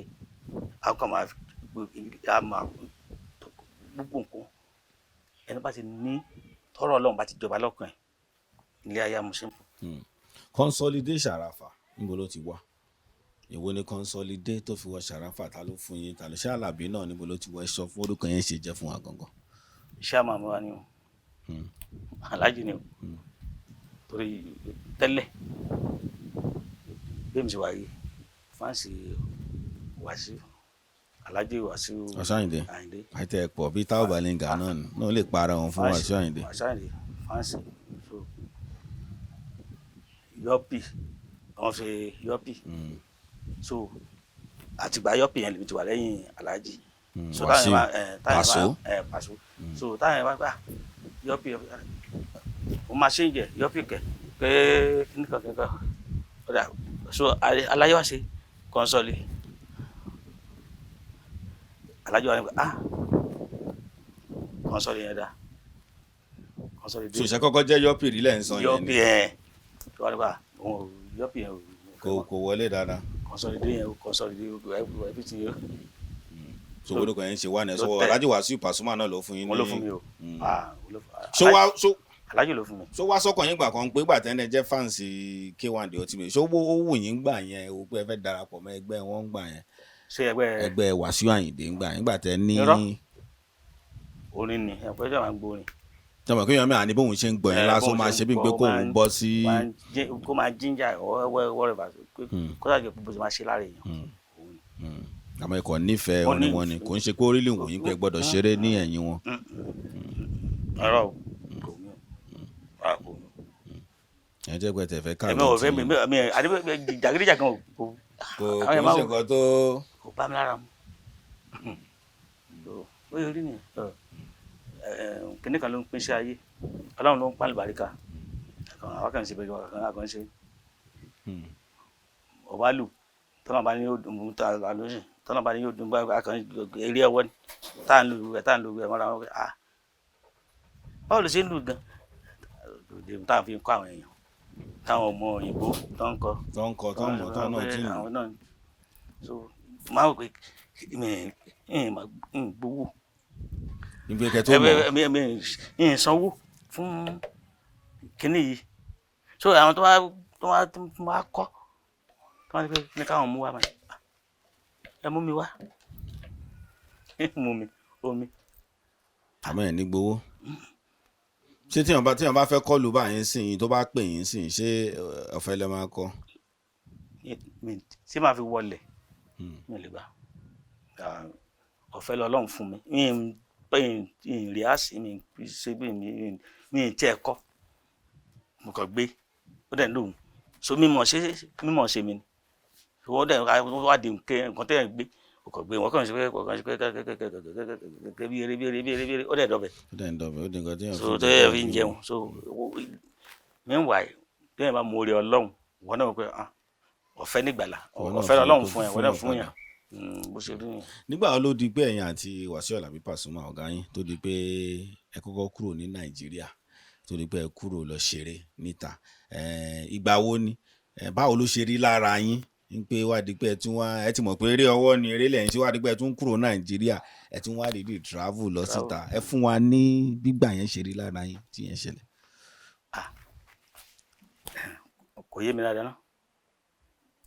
akọ máa máa gbogbo nǹkan ẹni bá ti ní tọrọ Ọlọ́run bá ti jọba lọ́kàn ẹ̀ ilé ayé amúṣẹ́fù. Consolidate Sharafa, níbo ló ti wá? Èwo ni Consolidate tó fi wọ Sharafa? Ta ló fún yín? Ta ló ṣe Àlàbí náà? Níbo ló ti wọ? Ẹ sọ fún orúkọ yẹn ṣe jẹ́ fún wa gangan. Iṣẹ́ àmọ́ àmọ́ wa ni o, aláàjì ni o, torí tẹ́lẹ̀ bí èmi ṣe wà yìí, fáǹsì Wàsíù, Aláàjì Wàsíù Wàsíù Àyìndé. Àyìndé. Àti ẹ̀ pọ̀ bíi Táwọn Balinga náà ni náà lè para wọn fún Wàsíù Àyìndé. Wàsíù Àyìndé fáǹsì. So yọpì wọn ṣe yọpì, so àtìgbà yọpì yẹn lèmi ti wà lẹ́yìn aláàjì. So táwọn Wàsíù yẹn bá táwọn yẹn bá Pàṣọ. Pàṣọ. So táwọn yẹn bá gbà yọpì, mo máa ṣe ń jẹ yọpì kẹ pé kíníkan kíníkan ọ̀dà. So aláyé wá ṣe kọ́nsọ́ọ̀lì, alájọ wa ni pé ah, kọ́nsọ́ọ̀lì yẹn dá kọ́nsọ́ọ̀lì So ìṣe kọ́kọ́ jẹ́ yọ́pì rí lẹ́ ń sọ yẹn yọpì ni? Ẹ̀ tó wà nípa òun ò yọpì yẹn ò Kò wọlé dáadáa. Kọ́nsọ́ọ̀lì yẹn kọ́nsọ́ọ̀lì everything yẹn. So orúkọ yẹn ṣe wà ní ẹ sọ Ló tẹ̀. Alhaji Wàsíù Pasuma náà ló fún yín ní? Wọn ló fún mi o. Ah, òun ló fún. Ṣó wá ṣó Alájì ló fún mi. Ṣó wá sọ́kàn yín gbà kan pé gbà tẹ́lẹ̀ jẹ́ fans K1 The Ultimate, ṣó ó wù yín gbà yẹn o pé ẹ fẹ́ darapọ̀ mọ́ ẹgbẹ́ wọn gbà yẹn? Ṣé ẹgbẹ́? Ẹgbẹ́ Wàsíù Àyìndé ń gbà yẹn gbà tẹ́ ní. Irọ́. Orin ni ẹ̀pẹ́ jẹ́ máa ń gbórin. Tọmọ kí yọmí àní bóun ṣe ń gbọ́ yẹn lásán Bóun máa ṣe ṣe bí ń pé gbọ́, kóun bọ́ sí. Kó máa jíjà whatever, kó sáà jẹ́ bó ṣe máa ṣe lára èèyàn òun ni. Àmọ́ ikọ̀ nífẹ̀ẹ́ Ó orin wọn ni, kò ń ṣe pé orílẹ̀ wò yín pé ẹ gbọ́dọ̀ ṣeré ní ẹ̀yìn wọn. Ọ̀rọ̀ o, kò ní o. Ah, kò ní. Ẹ jẹ́ pé tẹ̀fẹ́ kàwé. Èmi ò fẹ́ mi àdébẹ̀ jàgídíjàgan ò kò Kò àwọn kò èèyàn ń máa ṣe nǹkan tó. Kò bá mi lára mu. So, ó yẹ rí nìyẹn. Kíní kan ló ń pín sí ayé, Ọlọ́run ló ń pálí bàríkà, àwọn kan ń ṣe bẹ́ẹ̀, àwọn kan ń ṣe ọba lù tọ́nà bá ní yóò dùn mú tá a lóṣù tọ́nà bá ní yóò dùn bá a kàn eré ọwọ́ ni tá à ń lu ẹ̀, tá à ń lu ẹ̀ mọ́ra wọn. Ah, báwo ló ṣe ń lù gan tá à ń fi kọ́ àwọn èèyàn táwọn ọmọ òyìnbó tó ń kọ Tó ń kọ, tó ń mọ̀, tó náà tí ń lù. Àwọn náà. So máa wò pé mi ì gbowó. Níbi kẹ tó mọ̀. Mi ì sanwó fún kínní yìí. So àwọn tó wá kọ́ tó wá ní pé ní káwọn mú wá, máa ẹ mú mi wá, mú mi omi. Àmọ́ ẹ̀ ní gbowó. Ṣé tíyàn bá fẹ́ kọlù báyìí sìn yín, tó bá pè yín sìn, ṣé ọ̀fẹ́ lẹ máa kọ́? Mi tí màá fi wọlé, mi ò lè gbà. Ah, ọ̀fẹ́ lọ́lọ́run fún mi, mi ì rí àsì mi ṣe bí mi ì tiẹ̀ kọ́, mo kàn gbé ó dẹ̀ ń lòun. So mímọ̀ ṣe mímọ̀ ṣe mi ni wọ́n dẹ̀ wá di nǹkan tẹ́ ẹ̀ gbé, o kàn gbé, wọ́n kàn ṣe pé kàn ṣe pé bí eré bí eré bí eré bí eré, ó dẹ̀ dọ̀bẹ̀. Ó dẹ̀ ń dọ̀bẹ̀, ó di nǹkan tíyàn So fi tó yẹ fi ń jẹun. So meanwhile, téèyàn bá mú oore Ọlọ́run, wọ́n náà wọ́n pé ah, ọ̀fẹ́ nígbàlà. Wọ́n náà Ọ̀fẹ́ Ọlọ́run kó fún ẹ, wọ́n náà fún fún yàn yàn. Bó ṣe rí nìyẹn. Nígbà wo ló di pé ẹ̀yin àti Wàsíù Àlàbí Pasuma ọ̀gá yín tó di pé ẹ kọ́kọ́ kúrò ní Nàìjíríà, tó di pé ẹ kúrò lọ ṣeré níta? Ìgbà wo ni? Báwo ló ṣe rí lára yín ń pé wá di pé ẹ tún wá, ẹ ti mọ̀ pé eré ọwọ́ ni eré lẹ́yìn tí wá di pé ẹ tún kúrò Nàìjíríà, ẹ tún wá dìídì travel lọ Travel. síta? Ẹ fún wa ní gbígbà yẹn ṣe rí lára yín tí yẹn ṣẹlẹ̀. Kò yé mi dáadáa náà.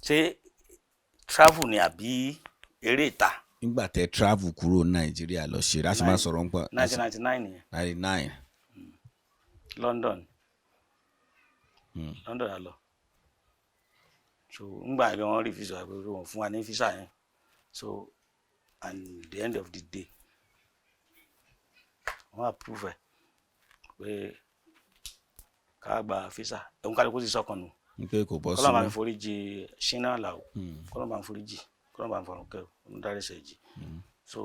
Ṣé travel ni àbí eré ìta? Nígbà tẹ travel kúrò Nàìjíríà lọ ṣeré, a sì máa sọ̀rọ̀ nípa 1999 nìyẹn. 99. London. London la lọ. So ngbà yẹn wọ́n rí visa pé wọ́n fún wa ní visa yẹn. So and the end of the day, wọ́n approve ẹ̀ pé ká gba visa. Ẹ̀hún kálukú ti sọ̀kan nù. N pé kò bọ́ sí Kọ́lá máa mọ́. ń forí jì Ṣínà Àlàó. Kọ́lá máa ń forí jì, kọ́lá máa ń fọ̀rùn kẹ́ ọ̀ ń darí ṣe jì. So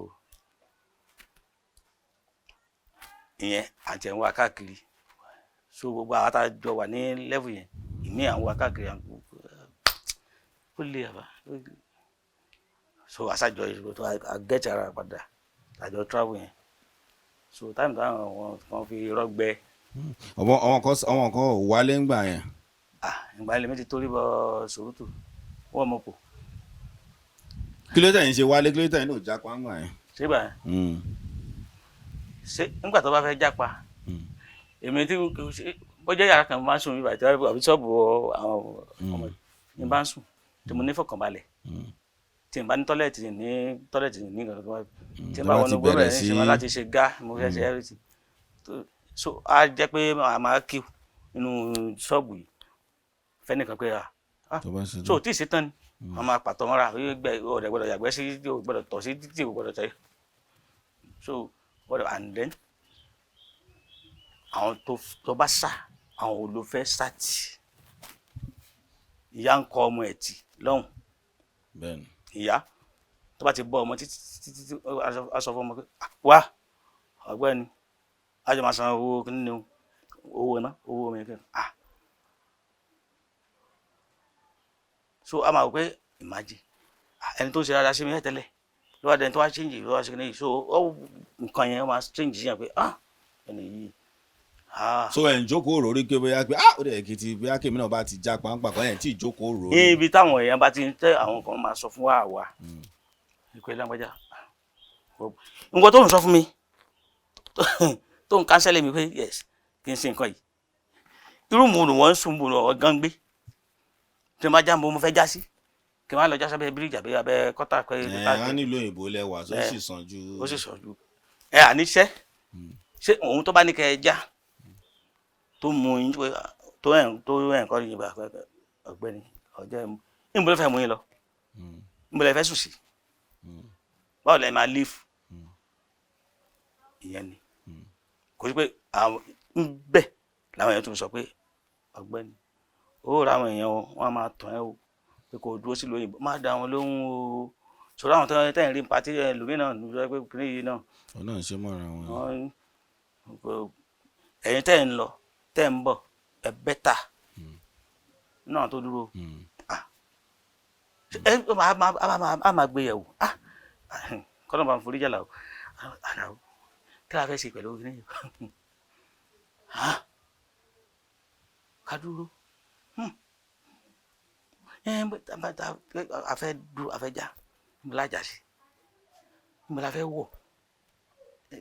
ìyẹn àti ẹ̀ ń wá káàkiri. So gbogbo àwọn tá a jọ wà ní level yẹn, ìmí àwọn wa káàkiri, àwọn ó lè àbá. So àṣàjọ tó a get ara padà, àjọ travel yẹn. So time táwọn wọn kan fi rọgbẹ. Àwọn kan ò wálé ńgbà yẹn. Ah, ìgbà ilẹ̀ mi ti torí bọ sòrútù wọ́n mọ̀ kò. Kí ló tẹ̀yìn ṣe wálé? Kí ló tẹ̀yìn náà jápa ńgbà yẹn? Ṣé ìgbà yẹn, ṣé nígbà tó bá fẹ́ jápa, èmi tí bó jẹ́ yàrá kan máa ń sùn mi bàtí àbí ṣọ́ọ̀bù àwọn ọmọ mi bá ń sùn tí mo ní fọkànbalẹ̀, tí n bá ní toilet, ní toilet, ní nǹkan kan, tí n bá Tó bá wọnú ti gbọ́dọ̀ bẹ̀rẹ̀ ní sí ṣe máa láti ṣe gá, mo fẹ́ ṣe everything. So á jẹ́ pé màá máa kí nínú ṣọ́ọ̀bù yìí fẹ́nìkan pé ah, tó bá ṣe so tí ì ṣe tán ni wọ́n máa pàtó mọ́ra gbẹ ọ̀rẹ́ gbọ́dọ̀ yàgbẹ́ sí, gbọ́dọ̀ tọ̀ sí títì, gbọ́dọ̀ tẹ̀. So gbọ́dọ̀, and then àwọn tó bá sá, àwọn ò ló fẹ́ sá tì, ìyá ń kọ ọmọ ẹ̀ tì lọ́hùn. Ìyá tó bá ti bọ́ ọmọ títí títí títí, á sọ fún ọmọ pé, "Ah, wá ọ̀gbẹ́ni, á jọ máa san owó kíní ni o, owó iná, owó omi kí ah." So a máa wò pé imagine, ah, ẹni tó ń ṣe dáadáa sí mi tẹ́lẹ̀ ló wá dẹni tó wá change, ló wá ṣe kíní yìí. So ó nǹkan yẹn ó máa change yẹn pé, ah, ẹni yìí, ah. So ẹ̀ ń jókòó rò rí pé bóyá pé, ah, ó dẹ̀ kì í ti bóyá kèmí náà bá ti jápa ńgbà kan, ẹ̀ tí ì jókòó rò rí. Ibi táwọn èèyàn bá ti ń tẹ, àwọn kan máa sọ fún wa àwa ìpè lágbájá, nǹkan tó ń sọ fún mi, tó ń counsel mi pé yes, kí n ṣe nǹkan yìí, irú mu ni wọ́n ń sùn, mu ni wọ́n gan gbé, tí n bá já mo fẹ́ já sí, kí n má lọ já sábẹ́ bíríìjì àbí abẹ́ kọ́tà pé Ẹ̀ á nílò òyìnbó lẹ́wà tó sì sàn ju. Ó sì sọ ju ẹ àníṣe ṣé òun tó bá ní kẹ ẹ já, tó mú yín tó ẹ̀ ń kọ́ yín bá ọ̀gbẹ́ni ọjọ́ ẹ̀ ń bọ́ fẹ́ mú yín lọ, ń bọ́ lẹ fẹ́ sùn sí, báwo lẹ máa live ìyẹn ni. Kò sí pé àwọn ń bẹ̀ làwọn èèyàn tún sọ pé ọ̀gbẹ́ni, ó ra àwọn èèyàn o, wọ́n á máa tàn ẹ́ o pé kò dúró sílùú òyìnbó, má dá wọn lóhùn o. Sọ̀rọ̀ àwọn tó tẹ̀ ń rí party ẹlòmíràn náà ló pé kìnìún yìí náà. Òun náà ń ṣe mọ́ra wọn. Wọ́n ẹ̀yin tẹ́ ń lọ, tẹ́ ń bọ̀, ẹ better náà tó dúró. Ẹ á máa gbé yẹ̀wò, kọ́nà bá ń forí jàlá o, àlàó kí la fẹ́ ṣe pẹ̀lú kìnìún yìí? Ká dúró, a fẹ́ dúró, a fẹ́ já níbo la já sí, níbo la fẹ́ wọ̀?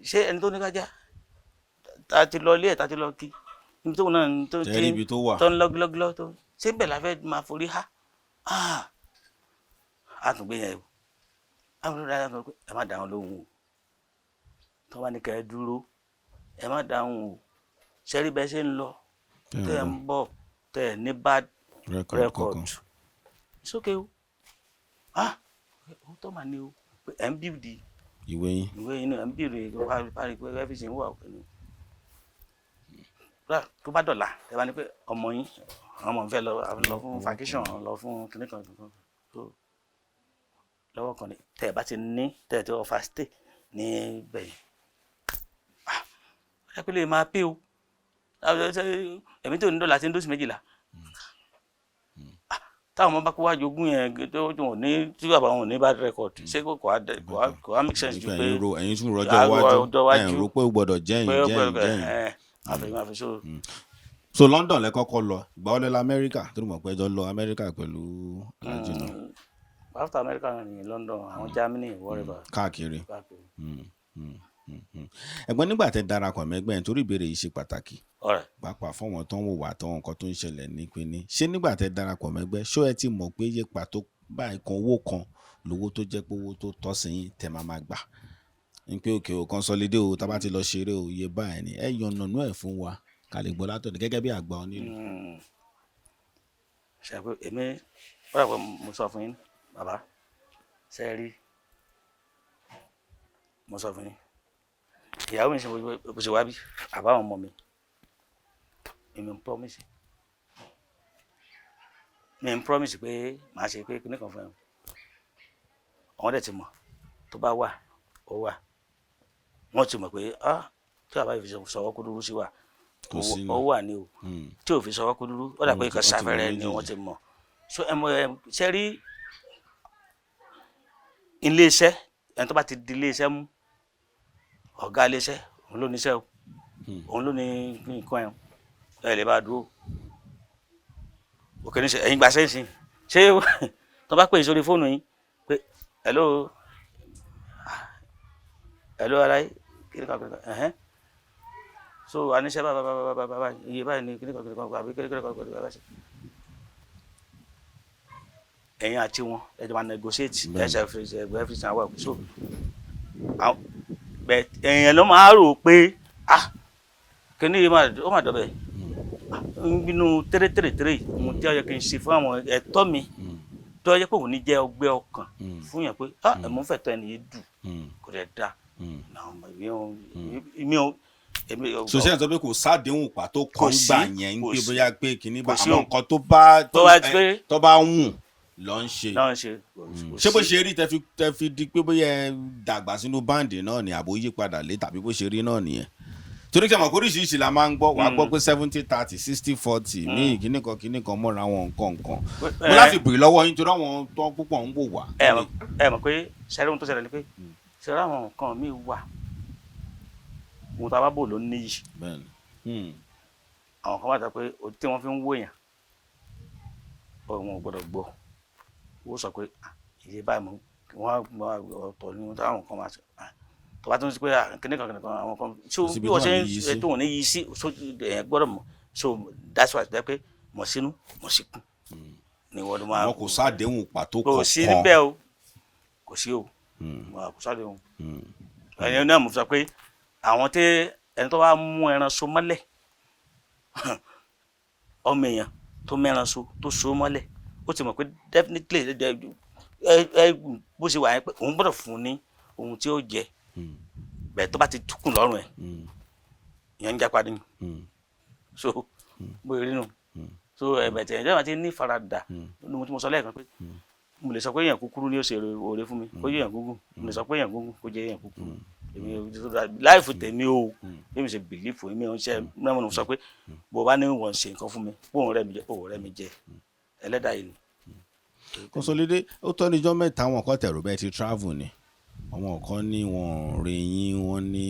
Ṣé ẹni tó ní ká já, ta ti lọ ilé ẹ̀, ta ti lọ kí níbi tó náà tó Tẹ́rí ibi tó wà. Tó ń lọ́gílọ́gílọ́ tó ṣé bẹ́ẹ̀ la fẹ́ máa forí há? A tún gbé yẹn o, àwọn olórí ayé sọ pé ẹ má dá wọn lóhùn o, tó bá ní kẹ́ ẹ dúró, ẹ má dá wọn o. Ṣẹ́rí bẹ́ẹ̀ ṣe ń lọ, tẹ́ ẹ ń bọ̀, tẹ́ ẹ ní bad record record kankan. It's okay o. Ah, ó tọ́ mà ní o pé ẹ̀ ń build ìwé yín. Ìwé yín náà, ẹ̀ ń build parí pé everything wà òkè ni. Tó bá dọ̀là, ẹ bá ní pé ọmọ yín, àwọn ọmọ mi fẹ́ lọ lọ fún vacation, lọ fún kinní kan kan tó lọ́wọ́ kan ní, tẹ́ ẹ bá ti ní, tẹ́ ẹ ti offer stay ní bẹ̀yìn, ah, ẹ pé lè máa pé o. Ẹ̀mí tó ní dọ̀là ti ń dóṣù 12 táwọn ọmọ bá kó wá jogún yẹn tó wọn ní tí bàbá wọn ò ní bad record, ṣé kò wá make sense ju pé ẹ̀yin tún rọjọ́ iwájú, ẹ̀yin rò pé ó gbọ́dọ̀ jẹ́yìn jẹ́yìn jẹ́yìn. Àfihàn àfihàn. So London lẹ kọ́kọ́ lọ, ìgbà wo lẹ lọ Amẹ́ríkà? Tó mọ̀ pé ẹjọ́ lọ Amẹ́ríkà pẹ̀lú alájì náà. After America ní London, àwọn Germany, whatever. Káàkiri. Ẹ̀gbọ́n, nígbà tẹ́ darapọ̀ mẹ́gbẹ́ yẹn, torí ìbéèrè yìí ṣe pàtàkì, pàápàá fún wọn tó ń wò wá, tó nǹkan tó ń ṣẹlẹ̀ nípínní, ṣé nígbà tẹ́ darapọ̀ mẹ́gbẹ́, ṣó ẹ ti mọ̀ pé iye pàtó báyìí kan, owó kan lówó tó jẹ́ pé owó tó tọ́ sí yín tẹ́ máa máa gbà ní pé òkè o, consolidate o, tá bá ti lọ ṣeré o, iye báyìí ni? Ẹ yànnàná ẹ̀ fún wa ká lè gbọ́ látọ̀dọ̀ gẹ́gẹ́ bí àgbà onílù. Ṣe pé èmi wọ́n dà pé mo sọ fún yín, bàbá, ṣe é rí, mo sọ fún yín, ìyàwó mi ṣe bó ṣe wá bí àbáwọn ọmọ mi, èmi ń promise, mi ń promise pé màá ṣe pé kíní kan fún ẹ. Àwọn dẹ̀ ti mọ̀, tó bá wà ó wà, wọ́n ti mọ̀ pé ah, tí bàbá yìí fi sọ̀wọ́ kó dúró sí wa. Kò sí ni. Ó wà ní o tí ò fi sọ wọ́n kú dúró, ó dà pé Wọ́n nǹkan ti mọ̀ sáfẹ́rẹ́ ni wọ́n méjèèjì. ti mọ̀. So ẹ mọ̀, ẹ ṣe rí iléeṣẹ́, ẹni tó bá ti di iléeṣẹ́ mú, ọ̀gá iléeṣẹ́ òun ló níṣẹ́ o, òun ló ní nǹkan ẹ̀, ẹ lè bá a dúró òkè níṣẹ́. Ẹ̀yin gbàṣẹ́ ìsìn, ṣé tó bá pè é sórí fóònù yín pé hello, hello, aláì kíníkan kíníkan, ẹ̀hẹ́n, so àníṣe bá bá bá bá bá bá iye báyìí ní kíníkan kíníkan àbí kíníkan kíníkan bá ṣe, ẹ̀yin àti wọn ẹ jọ máa negotiate. Bẹ́ẹ̀ni. Ẹ ṣe fi ẹgbẹ́ fi san àwọn, so bẹ́ẹ̀ èèyàn ló máa rò pé ah, kíní yìí máa ó máa dọ̀bẹ̀ nínú tẹ́rẹ́tẹ́rẹ́tẹ́rẹ́ mo tí ó yẹ kí n ṣe fún àwọn ẹ̀tọ́ mi tó yẹ pé òun ní jẹ́ ọgbẹ́ ọkàn fún yàn pé ah, ẹ̀mú fẹ̀tọ́ ẹni yìí dù, kò dẹ̀ da. Mi ò èmi ò. So ṣé ẹ sọ pé kò sádéhùn pàtó Kò kan sí, gbà yẹn ń kò pé sí. bóyá pé kìíní bá Kò sí àwọn o. nǹkan tó bá Tó bá pé- tó bá wùn lọ ń ṣe. Náà ṣe. Ṣé bó ṣe rí tẹ fi di pé bóyá ẹ dàgbà sínú band náà ni, àbó yí padà lé, tàbí bó ṣe rí náà nìyẹn? Torí kí ẹ mọ̀ pé oríṣiríṣi la máa ń gbọ́. Wàá gbọ́ pé 70-30, 60-40 ní ìkíní kan kíní kan mọ́ra wọn, nǹkan nǹkan. Mo láti bèrè lọ́wọ́ yín torí àwọn tó púpọ̀ ń wò wá. Ẹ mọ̀ pé ṣẹ́rí ohun tó ṣẹlẹ̀ ni pé ṣẹ́rí àwọn nǹkan míì wà, ohun tá a bá bò ló níyì. Bẹ́ẹ̀ni. Àwọn kan wà tó pé ojú tí wọ́n fi ń wò yàn, òun ò gbọ́dọ̀ gbọ́. Ó sọ pé ah, iye báyìí mo wọ́n á ọ̀tọ̀ ní ohun táwọn kan máa sọ. Ah, tó bá tún sí pé ah, kíní kan kíní kan àwọn kan so Kò síbi bí wọ́n tó ṣe wà ń ní yí sí. tó wọ́n ní yí sí, so èèyàn gbọ́dọ̀ mọ̀. So that's why jẹ́ pé mọ̀ sínú mọ̀ síkùn ni wọ́n ló máa. Wọn kò sádéhùn pàtó Kò sí kankan. níbẹ̀ o, kò sí o, kò sáré o. Ẹni náà mo sọ pé àwọn tí ẹni tó bá mú ẹran so mọ́lẹ̀, ọmọ èèyàn tó mẹ́ran so tó so mọ́lẹ̀, ó ti mọ̀ pé definitely ẹ bó ṣe wà yẹn pé òun gbọ́dọ̀ fún un ní ohun tí ó jẹ bẹ́ẹ̀. Tó bá ti túkùn lọ́rùn ẹ̀, ìyẹn ń jápa ni. So bóyá rí nù, so ẹ̀bẹ̀ tẹ̀ ẹ̀jẹ̀ ti ní faradà nínú tí mo sọ lẹ́ẹ̀kan pé mo lè sọ pé èèyàn kúkúrú ni ó ṣe oore fún mi, kó jẹ́ èèyàn gúngùn. Mo lè sọ pé èèyàn gúngùn, kó jẹ́ èèyàn kúkúrú. Èmi life tèmi o, bí mi ṣe believe, èmi ò ń ṣe mẹ́rin. Mo sọ pé bó o bá ní wọ́n ṣe nǹkan fún mi, bóun rẹ̀ mi jẹ́, òun rẹ̀ mi jẹ́ ẹlẹ́dàá yìí ni. Kọ́sọ́lédé, ó tọ́ níjọ́ mẹ́ta. Àwọn kan tẹ̀rù bẹ́ẹ̀ ti travel ni, àwọn kan ní wọn rí yín, wọ́n ní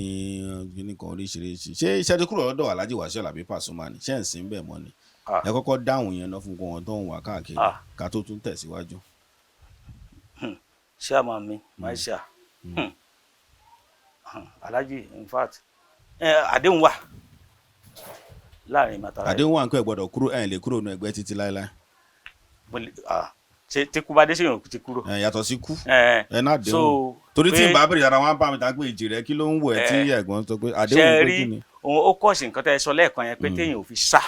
kíní kan oríṣiríṣi. Ṣé iṣẹ́ ti kúrò lọ́dọ̀ Alhaji Wasiu Alabi Pasuma ni? Ṣé ń sìn bẹ́ẹ̀ mọ́ ni? Ah. Ẹ kọ́kọ́ dáhùn yẹn lọ fún wọn tó ń wà káàkiri Ah. ká tó tún tẹ̀síwájú. Ṣé àmọ́ mi máa ṣe à Alhaji, in fact àdéhùn wà láàrin mi àtàrà. Àdéhùn wà ń pẹ́ gbọ́dọ̀ kúrò, ẹ̀ lè kúrò nínú ẹgbẹ́ títí láéláé. Ṣé tí kú bá dé, sí ìrìn ti kúrò. Ẹ yàtọ̀ sí kú, ẹ ẹ náà déhùn so torí tí pé- n bá bèrè ara wọn bá mi ta pé ìjì rẹ kí ló ń wọ ẹ tí ẹ̀gbọ́n sọ pé àdéhùn ṣe pé rí kí ni. òun ó kọ̀ sí nǹkan tẹ́ ẹ sọ lẹ́ẹ̀kan yẹn pé téèyàn ò fi sá.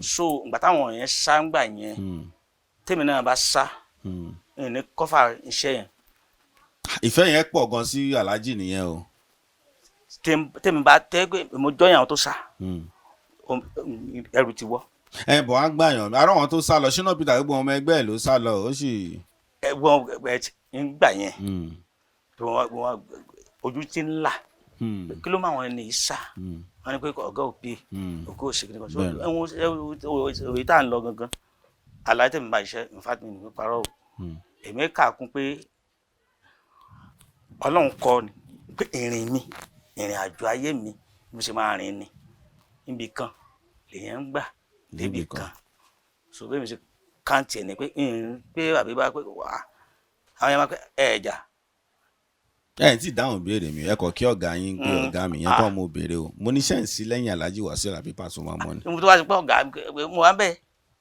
So ìgbà táwọn yẹn sá ń gbà yẹn, tèmi náà bá sá, ní kọ́fà iṣẹ́ yẹn. Ìfẹ́ yẹn pọ̀ gan sí Alhaji nìyẹn o. Tèmi bá tẹ́ pé mo jọyìn àwọn tó sá, ẹrù ti wọ́. Ẹ bọ̀ á gbàyàn ará wọn tó sá lọ, Ṣínà Peter, gbogbo ọmọ ẹgbẹ́ ẹ̀ ló sá lọ, ó sì. Ẹ̀gbọ́n ẹ ń gbà yẹn tí wọ́n ojú ti ń là, kí ló máa wọn ẹni yìí sá? Wọ́n ní pé ọ̀gá ò pé òkú ò ṣe kí ni kan. So ẹ̀wọ̀n òye tá à ń lọ gangan, àlàyé tèmi bá iṣẹ́, in fact mi ní parọ́ o, èmi kà kún pé Ọlọ́run kọ́ ni pé ìrìn mi, ìrìn àjò ayé mi, bí mo ṣe máa rìn ni níbi kan lèèyàn ń gbà débi Débi kan. kan. So bí mi ṣe káǹtì ẹ̀ ni pé ìrìn pé àbí bá pé wà àwọn yẹn máa pé ẹ̀ẹ́dà. Ẹ tí dáhùn béèrè mi, ẹ kọ kí ọ̀gá yín pé ọ̀gá mi yẹn kọ́ mo béèrè o. Mo ní sẹ́ǹsì lẹ́yìn Alhaji Wasiu Alabi Pasuma mọ́ ni. Mo tó wá sí pé ọ̀gá mo wà ń bẹ̀.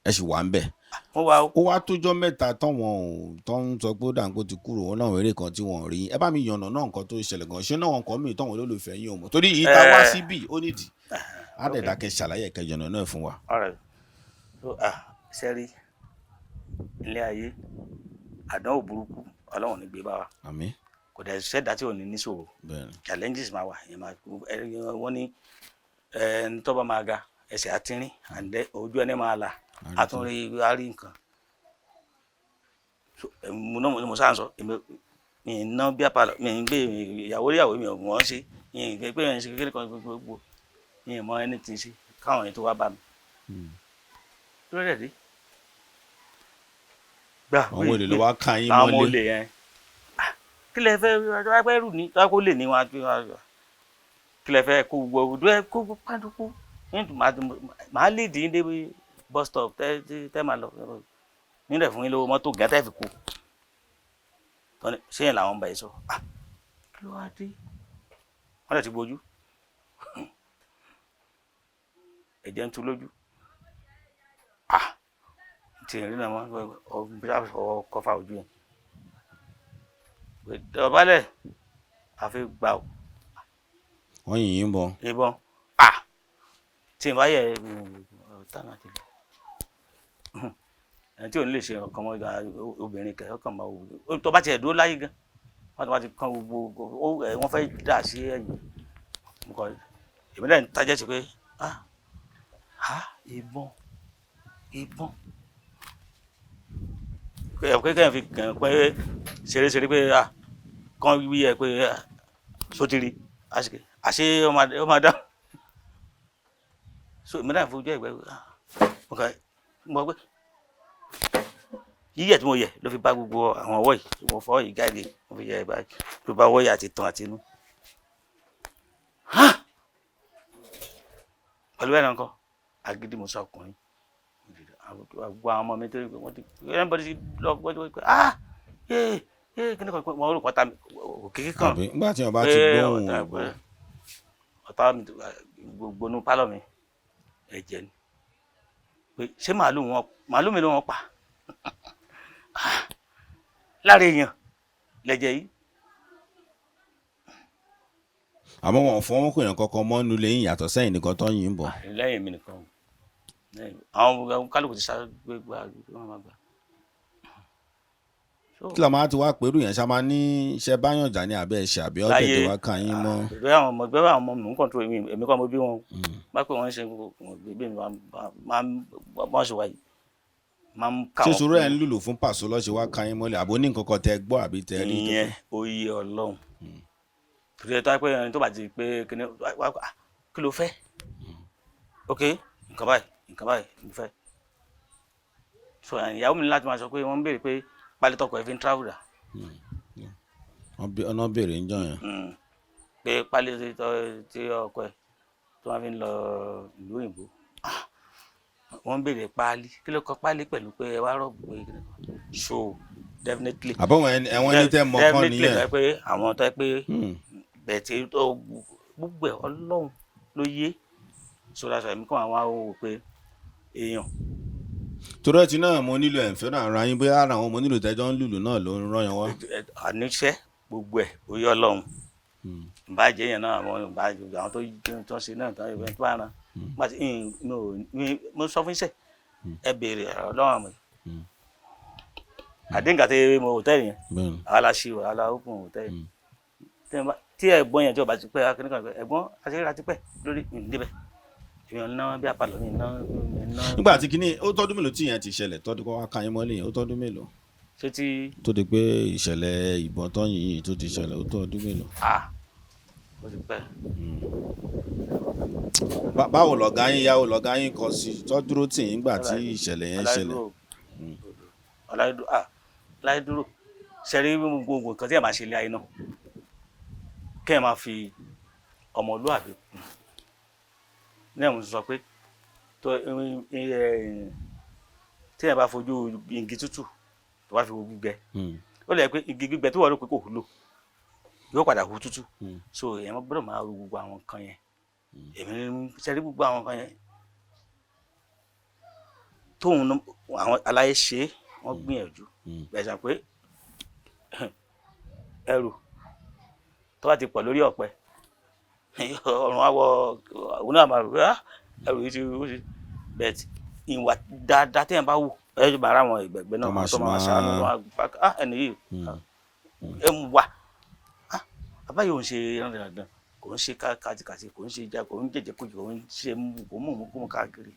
Ẹ sì wà ń bẹ̀. Mo wà o. Ó wá tójọ́ mẹ́ta táwọn ò tó ń sọ pé ó dà ń kó ti kúrò, wọn náà eré kan tí wọ́n rí. Ẹ bá mi yànnà náà nǹkan tó ṣẹlẹ̀ gan. Ṣé náà wọn kọ́ mi táwọn olólùfẹ́ yín ò mọ̀ torí ìta wá síbì ó nídìí á dẹ̀ dákẹ́ ṣàlàyé ẹ̀kẹ́ yànnà náà fún wa. All right. So ah, sẹ́rí ilé ayé, àdánwò burúkú Ọlọ́run ní gbé bá wa. Àmín. Kò dẹ̀ sẹ́dá tí ò ní níṣòro. Challenges máa wà, ìyẹn máa wọ́n ní ẹni tó bá máa ga, ẹsẹ̀ àtínrín and then ojú ẹni máa là, àtúnrí á rí nǹkan. So mo náà mo sáà ń sọ èmi mi ń ná bí apalọ, mi ń gbé ìyàwó ìyàwó mi ò mọ̀ ọ́n ṣe, mi ń gbé pé mi ń ṣe kékeré kan gbogbo. Ní ìmọ̀ ẹni tí ń ṣe káwọn yẹn tó wá bá mi. Kí ló dẹ̀ dé? Gbà. Àwọn olè ló wá ká yín Àwọn ọmọ mọ́lé. Olè yẹn. Ah, kí lẹ fẹ́? Wá pẹ́ rù ní tó wá kó lè ní wọn á, kí lẹ fẹ́? Kó gbogbo ẹ, kó pàdùkú, màá lè dín dé bus stop tẹ́ tẹ́ máa lọ nílẹ̀ fún yín lówó mọ́tò gẹ́tẹ́ fi kú. Tọ́ni ṣé yẹn làwọn ń bá yìí sọ? Ah, kí ló wá dé? Wọ́n lè ti gbójú, ẹ̀jẹ̀ ń tu lójú. Ah, tí ìrìn náà wọ́n fọwọ́ kọ́fà ojú yẹn pé dọ̀bálẹ̀ àfi gbà ó. Wọ́n yìn yín bọ̀. Ìbọn. Ah, tí n bá yẹ ọ̀tá náà ti lọ, ẹni tí ò ní lè ṣe ọkàn mọ́ obìnrin kẹ ọkàn máa wò tó bá tiẹ̀ dúró láyé gan, wọ́n ti wá ti kan gbogbo ẹ̀, wọ́n fẹ́ dà sí ẹ̀yìn nǹkan. Èmi náà ń tajà sí pé ah ah, ìbọn, ìbọn pé kéèyàn fi kàn pé ṣeréṣeré pé ah kàn wí ẹ pé sotiri àṣé ó máa dá. So èmi náà fojú ẹgbẹ́, ah, mo kàn mo pé yíyẹ tí mo yẹ ló fi bá gbogbo àwọn ọwọ́ yìí, mo fọwọ́ yìí gáàdì, mo fi yẹ báyìí ló bá ọwọ́ yìí àti tàn àti inú. Pẹ̀lú ẹ̀ náà kọ́ agídí mo sọ ọkùnrin, gbogbo àwọn ọmọ mi tó wọ́n ti everybody ti lọ gbọ́dọ̀ pé ah, yéé yéé, kí ni kò wọ́n rò pátá òkèké kan. Àbí nígbà tí wọ́n bá ti gbóhùn ìbọn. Ọ̀tá mi gbogbo inú pálọ̀ mi ẹ̀jẹ̀ ni, pé ṣé màálù wọn, màálù mi ló wọn pa lára èèyàn lẹ́jẹ̀ yìí. Àmọ́ wọn ò fọwọ́ kò yàn kankan mọ́nú lẹ́yìn yàtọ̀ sẹ́yìn nìkan tó ń yìn bọ̀. Lẹ́yìn mi nìkan, àwọn kálukú ti sáré gbé gbà wọn máa gbà. Kí la máa ti wá pẹ̀lú yẹn ṣá máa ní iṣẹ́ báyọ̀ jà ní abẹ́ ẹ̀ṣẹ̀ àbí ọ̀dẹ̀dẹ̀ wá ká yín mọ́. Ìgbẹ́ àwọn ọmọ, ìgbẹ́ àwọn ọmọ mi ń kọ̀ǹtró mi, èmi kọ́ mo bí wọn, bá pé wọ́n ń ṣe gbé mi máa ń bọ́n ṣe wáyé máa ń kà Ṣé wọ́n. sùúrù ẹ̀ ń lùlù fún pàṣọ lọ́ṣẹ̀ wá ká yín mọ́lẹ̀ àbó ní nǹkan kan tẹ gbọ́ àbí tẹ rí? Ìyẹn oyè Ọlọ́run, torí ẹ tó wá pé ẹni tó bá ti pé kíní kí ló fẹ́? Ok, nǹkan báyìí, nǹkan báyìí mo fẹ́. So ìyàwó mi ní láti máa sọ pé wọ́n ń béèrè pé pálí tọkọ ẹ fi ń travel dà. Ọ̀nà béèrè ń jọ yẹn. Pé pálí tí ọkọ ẹ tó máa fi ń lọ ìlú òyìnbó, wọ́n ń béèrè pálí, kí ló kọ pálí pẹ̀lú pé ẹ wá rọ̀bù pé kí ni kan. So definitely. Àbọ̀wọ̀n ẹ̀wọ̀n ní tẹ́ mọ̀ kán Definitely. nìyẹn. Tó yẹ pé àwọn tó yẹ pé bẹ́ẹ̀ tí gbogbo ẹ̀ Ọlọ́run ló yé. So that's why èmi kàn wá wò pé èèyàn. Torí ẹ ti náà mo nílò ẹ̀ ń fẹ́ràn ara yín, bóyá ara àwọn mo nílò tẹ́jọ́ ń lùlù náà ló ń rán yẹn wá. Àníṣe gbogbo ẹ̀ oyè Ọlọ́run, ìbàjẹ́ yẹn náà, àwọn ìbàjẹ́ àwọn tó ṣe náà tó yẹ tó bá rán mo sọ fún iṣẹ́ ẹ béèrè Ọlọ́run àmọ́ àdéhùn àti mo hòtẹ́ẹ̀lì yẹn, àwa la ṣe, àwa la open hòtẹ́ẹ̀lì. Tí ẹ̀gbọ́n yẹn tí ọba ti pẹ́ akínníkan ẹ̀gbọ́n àṣírí ti pẹ́ lórí ìdíbẹ̀, èmi ò ná bí apalọ̀ mi ná mi ná. Nígbà tí kinní ó tọ́dún mélòó tí yẹn ti ṣẹlẹ̀ tọ́dún kọ́ wá ká yín mọ́lẹ̀ yẹn, ó tọ́dún mélòó? Ṣé tí Tó di pé ìṣẹ̀lẹ̀ ìbọn tọ́yìn yìí tó ti ṣẹlẹ̀, ó tọ́dún mélòó? Ah, ó ti pẹ́. Báwo lọ̀gá yín, yàwó lọ̀gá yín kọ sí tó dúró tì yín gbà tí ìṣẹ̀lẹ̀ yẹn ṣẹlẹ̀? Ọláìdúró, ah, Ọláìdúró ṣẹ̀rí gbogbo nǹkan tí ẹ̀ máa ṣe ilé ayé náà, kí ẹ máa fi ọmọlúwàbí kún ní ẹ̀mú sọ pé tí ẹ bá fojú igi tútù tó bá fi wo gbígbẹ, ó lè pé igi gbígbẹ tó wà ló pé kò wúlò yóò padà hu tútù. So èèyàn gbọ́dọ̀ máa ro gbogbo àwọn nǹkan yẹn. Èmi ṣẹ̀rí gbogbo àwọn nǹkan yẹn tóun àwọn aláyé ṣe, wọ́n gbìyànjú bẹ́ẹ̀ sọ pé ẹrù tó bá ti pọ̀ lórí ọ̀pẹ, ọ̀run àwọ̀ òun náà máa rò pé ẹrù yìí ti ó ti bẹ́ẹ̀ tí ìwà dáadáa téèyàn bá wù ẹ bá ara àwọn ìgbẹ̀gbẹ́ náà tó máa ṣàánú ẹni yìí ẹ ń wà bàbá yìí ò ń ṣe dandan, kò ń ṣe kàtìkàtì, kò ń ṣe ìjà, kò ń jẹjẹ kò ń ṣe, kò ń mú kó mú káàkiri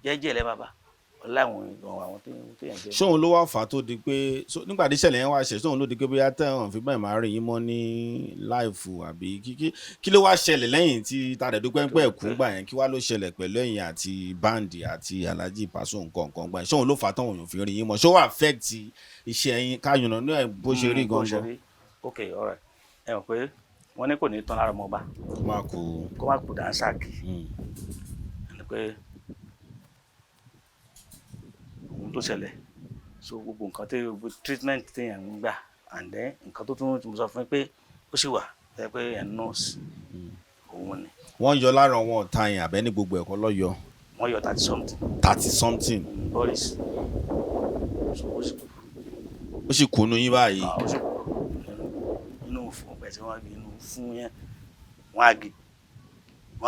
jẹ́jẹ́ lẹ́ bàbá. Ọlá àwọn tó yẹn jẹ́. Ṣóun ló wá fà á tó di pé nígbà tí ìṣẹ̀lẹ̀ yẹn wá ṣe, ṣóun ló di pé bóyá tẹ̀wọ̀n fi bẹ́ẹ̀ máa rí yín mọ́ ní live, àbí kí ló wá ṣẹlẹ̀ lẹ́yìn tí tàdé dúpẹ́ ń pẹ́ kú gbà yẹn? Kí wá ló ṣẹlẹ̀ pẹ̀lú ẹ̀yin àti band àti Alhaji Paso nǹkan nǹkan gbà yẹn? Ṣóun ló fà á táwọn èèyàn fi rí yín mọ́? Ṣó wà affect iṣẹ́ yín káyọ̀nà náà bó ṣe rí Bó ṣe gangan? rí. Ok, alright, ẹ mọ̀ pé wọ́n ní kò ní tán lára ọmọ ọba Kó má kú. kó má kú dànsákì. Ẹni pé ohun tó ṣẹlẹ̀, so gbogbo nǹkan tí, gbogbo treatment téèyàn ń gbà, and then nǹkan tó tún mo sọ fún yín pé ó sì wà ẹ pé ẹ̀ nurse òun ni. Wọ́n yọ lára àwọn ọ̀tá yẹn àbẹ́ ní gbogbo ẹ̀kọ́ lọ́yọ̀? Wọ́n yọ 30 something. 30 something. Boris, so ó sì kú. Ó sì kùnú yín báyìí? Ah, ó sì kú nínú fún ọgbẹ tí wọ́n inú fún yẹn, wọ́n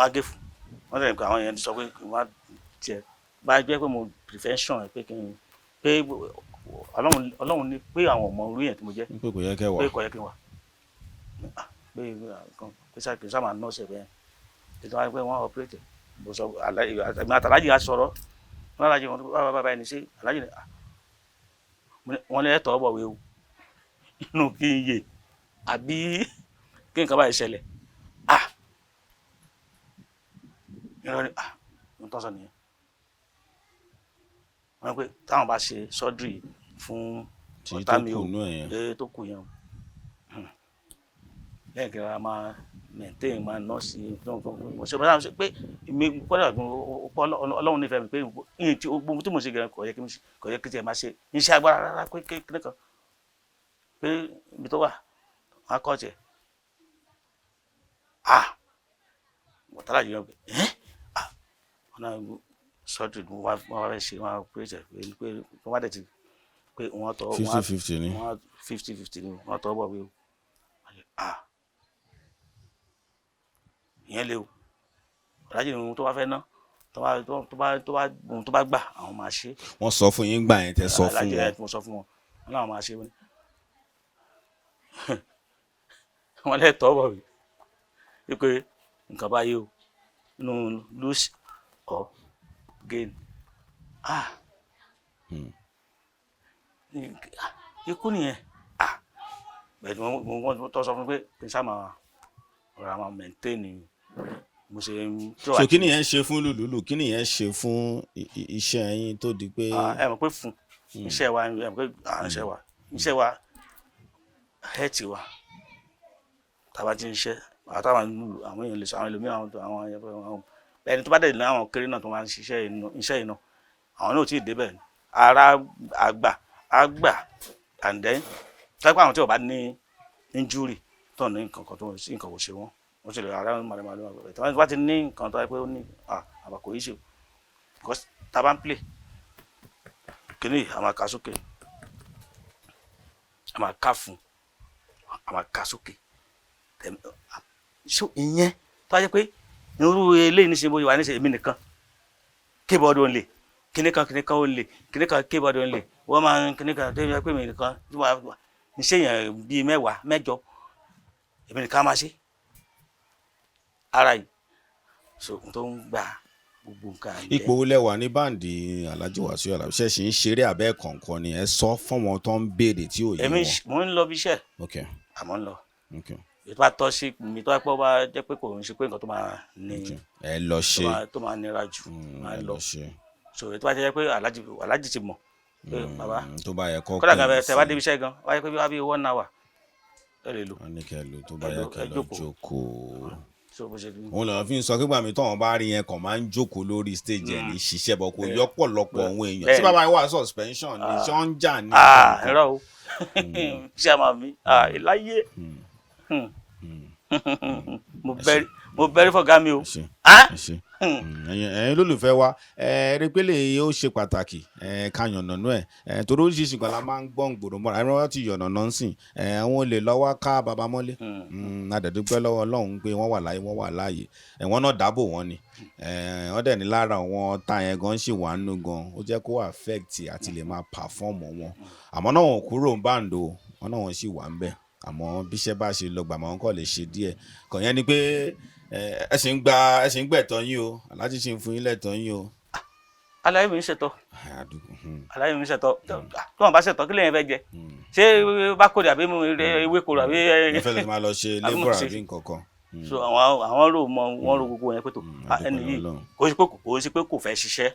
á gé fún wọ́n tẹ̀lé pé àwọn yẹn ti sọ pé kí wọ́n á tiẹ̀ bá jẹ́ pé mo prevention ẹ̀ pé kí n pé Ọlọ́run ní pé àwọn ọmọ orí yẹn tí mo jẹ́ pé kò yẹ kẹ́ wà. Pé kò yẹ kí n wà. Ah, pé nǹkan pé sáà kì í sáà máa nọ́ọ̀sì ẹ̀ bẹ́ẹ̀ ètò wọn pé wọ́n operate. Mo sọ àmì àtàlájì á sọ̀rọ̀ wọn, alájì wọn bá bá báyìí ní sí alájì ní, ah, wọ́n ní ẹ̀tọ́ bọ̀ wéwu inú kí n yè àbí kí nǹkan báyìí ṣẹlẹ̀. Ah, ìrọ̀ ni. Ah, mo tọ́ sọ nìyẹn. Wọ́n pé táwọn bá ṣe surgery fún tí ọ̀tá tó mi o kùnú ẹ̀ yẹn. Ee, tó kù yẹn o. Lẹ́yìn kí n máa maintain, máa nọ́ọ̀sì, mo ṣe bá ṣe pé mi kọ́dà Ọlọ́run nífẹ̀ẹ́ mi pé ìyẹn tí gbogbo tí mo ṣe gẹ̀rẹ́ kò yẹ kí tiẹ̀ máa ṣe iṣẹ́ agbára rárá, pé kíní kan pé ibi tó wà wọn á kọ́ tiẹ̀. Ah, wọ́tálá yìí wọ́n pé ẹ́, ah, wọn náà surgery wọ́n wá fẹ́ ṣe, wọ́n á pé pé wọ́n bá dẹ̀ ti pé wọ́n tọ́ 50-50 ni. Wọ́n 50-50 ni, wọ́n tọ́ bọ̀ wí o. Ah, ìyẹn lé o. Ọ̀làjì ni ohun tó bá fẹ́ ná, tó bá ohun tó bá gbà, àwọn máa ṣe. Wọ́n sọ fún yín gbà yẹn, tẹ́ sọ fún Alájì wọn? Ẹ̀, mo sọ fún wọn, wọn làwọn máa ṣe. Wọn lè tọ́ bọ̀ wí pé nǹkan báyìí o, nínú lose or gain. Ah, ikú nìyẹn. Ah, bẹ́ẹ̀ ni wọ́n tọ́ sọ fún mi pé kí n sá máa rọra máa maintain mo ṣe ń. So kí nìyẹn ṣe fún lùlùlù? Kí nìyẹn ṣe fún iṣẹ́ yín tó di pé? Ah, ẹ mọ̀ pé fún iṣẹ́ wa, ẹ mọ̀ pé ah, iṣẹ́ wa health wa, tá a bá ti ń ṣe àtàwọn lùlù, àwọn èèyàn lè sọ, àwọn ẹlòmíràn, àwọn ẹni tó bá dẹ̀ ní àwọn kéré náà tó máa ń ṣiṣẹ́ iṣẹ́ yìí náà, àwọn náà ò tí ì débẹ̀ ara àgbà àgbà. And then tẹ́pẹ́ àwọn tí ò bá ní injury tó ní nǹkan kan tó nǹkan kò ṣe wọ́n, wọ́n sì lè ara màlúmàlú tí wọ́n bá ti ní nǹkan tó yẹ pé ó ní àbàkò yìí ṣe, because tá a bá ń play kíní, a máa ka sókè, a máa ká fún, a máa ka sókè. So ìyẹn tó bá jẹ́ pé irú eléyìí ní ṣe bóyá wà ní ṣe èmi nìkan, keyboard only, kíní kan, kíní kan only, kíní kan, keyboard only, wọ́n máa ń kíní kan tó yẹ pé èmi nìkan tí wọ́n á ní ṣe yẹn bíi mẹ́wàá mẹ́jọ, èmi nìkan máa ṣe ara yìí. So n tó ń gba gbogbo nǹkan àyẹ̀. Ipò wo lẹ wà ní band Alhaji Wasiu Alabi? Ṣe ṣì ń ṣeré abẹ́ kọ̀ọ̀kan ni? Ẹ sọ fún wọn tó ń béèrè tí ò yé Èmi wọn. mò ń lọ bí iṣẹ́. Àmọ́ ń lọ ètò bá tọ́ sí mi, tó bá pẹ́, bá jẹ́ pé kò ń ṣe pé nǹkan tó máa ní Ẹ lọ ṣe. tó máa nira jù, máa Ẹ lọ. lọ ṣe. So ètò bá jẹ́ pé Alhaji ti mọ̀ pé bàbá Tó bá yẹ kọ́ kódà gan pè tẹ bá sí. débi iṣẹ́ gan wáyé pé bí wá bí one hour ẹ lè lò. Wọ́n ní kẹ́ lò tó bá Ẹ yẹ kẹ́ ẹ lọ jókòó. jókòó. So bó ṣe rí. Òun làwọn fi ń sọ pé gbàmí tọ́wọ́n bá rí yẹn kàn máa ń jókòó lórí stage ẹ̀ ní ṣiṣẹ́ bọ̀, kò yọ pọ̀lọpọ̀ àwọn èèyàn tí bàbá yìí wà suspension ní ṣé wọ́n ń jà ní. Ah, ẹ̀rọ o, ṣé a máa mi, ah, ìláyé, mo bẹ́rí fọ̀gá mi o. Ẹ ṣé. Ah! Ẹ ṣé. Ẹ̀yin olólùfẹ́ wa, ẹ rí pé lè ó ṣe pàtàkì ẹ ká yànnàná ẹ ẹ torí oríṣiríṣi nǹkan la máa ń gbọ́ gbòòrò mọ́ra ẹ̀rọ wọn ti yànnàná ń sìn ẹ. Àwọn olè lọ́wọ́ ká bàbá mọ́lé. A dẹ̀ dúpẹ́ lọ́wọ́ Ọlọ́run pé wọ́n wà láyé, wọ́n wà láàyè. Ẹ wọ́n náà dáàbò wọ́n ni. Ẹ wọ́n dẹ̀ ní lára àwọn tá yẹn gan ṣì wà nínú gan, ó jẹ́ kó affect àti lè máa perform wọn, àmọ́ náà wọn ò kúrò ń band o, wọn náà wọn sì wà ń bẹ̀. Àmọ́ bíṣẹ́ bá ṣe lọ gbàmọ́, wọn kò lè ṣe díẹ̀ kàn yẹn ni pé ẹ ṣì ń gba, ẹ ṣì ń gbẹ̀tọ́ yín o. Aláàjì ṣì ń fún yín lẹ́tọ́ yín o. Aláyé mi ń ṣètò. Àdúgbò. Aláyé mi ń ṣètò. Tí wọn bá ṣètò, kí lèyìn fẹ́ jẹ? Ṣé bákòrè àbí ewé kòrò àbí Ẹ fẹ́ lè máa lọ ṣe àbí mo labour ṣe- àbí nǹkan kan. So àwọn rò mọ wọn rò gbogbo yẹn pé tó, ah, Àdúpẹ́ ẹni yìí lọ́wọ́ Ọlọ́run. kò sí pé kò fẹ́ ṣiṣẹ́.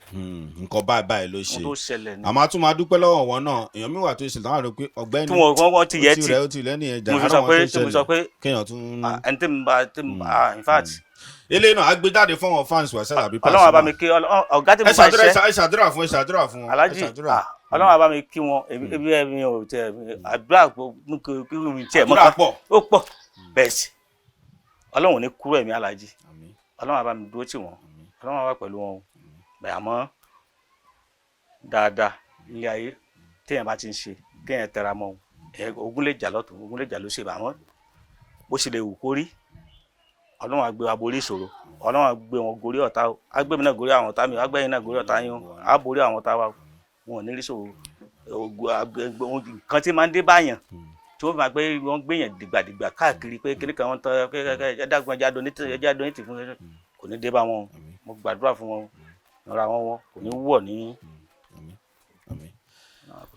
Nǹkan báyìí báyìí ló ṣe. Ohun tó ṣẹlẹ̀ ni. Àmọ́ a tún máa dúpẹ́ lọ́wọ́ wọn náà. Èèyàn mi wà tó ṣe táwọn rò pé ọ̀gbẹ́ni Tí wọn ti yẹ ó ti tì rẹ̀, ó ti lẹ́nu yẹn jà mo fi ara sọ wọn pé tó tí mo sọ ṣẹlẹ̀ pé kéèyàn tún. Ah, ẹni tí mo bá tí mo ah, in fact, Eléyìí náà á gbé jáde fún àwọn fans wa sẹ́lá àbí Ọlọ́run á bá mi kí ọ̀gá tí ẹ mo bá ṣàdúrà, ṣiṣẹ́. ẹ ṣàdúrà fún, ẹ ṣàdúrà fún wọn, ẹ Aláàjì, ṣàdúrà. ah, Ọlọ́run á bá mi kí wọn. Ebi ẹmi ò tẹ àdúrà kí mi tiẹ̀ mọ́ Àdúrà kan. pọ̀. Ó pọ̀ bẹ́ẹ̀ sì. Ọlọ́run ò ní kúrò ẹ̀mí aláàjì. Àmín. Ọlọ́run á bá mi dúró tì wọ́n. Ọlọ́run á wà pẹ̀lú wọn o. Bẹ́ẹ̀, àmọ́ dáadáa nílé ayé, téèyàn bá ti ń ṣe, téèyàn tẹra mọ́ ẹ, ogun lè jà lọ́tún, ogun lè jà lósì, àmọ́ bó ṣe lè wù kó rí, Ọlọ́run á gbé wa borí ìṣòro. Ọlọ́run á gbé wọn gorí ọ̀tá o, á gbé mi náà gorí àwọn ọ̀tá mi, á gbé yín náà gorí ọ̀tá yín o, á borí àwọn ọ̀tá wa o. Wọn ò ní rí ṣòro. Ogun nǹkan tí máa ń dé báyàn tí wọ́n fi máa gbé wọ́n gbéyàn dìgbàdìgbà káàkiri pé kíní kan wọ́n tọ́ ẹ dágun, ẹja donate, ẹja donate fún, kò ní dé bá wọn o. Mo gbàdúrà fún wọn o. Ìrora wọn kò ní wọ̀ ní. Àmín. Àmín.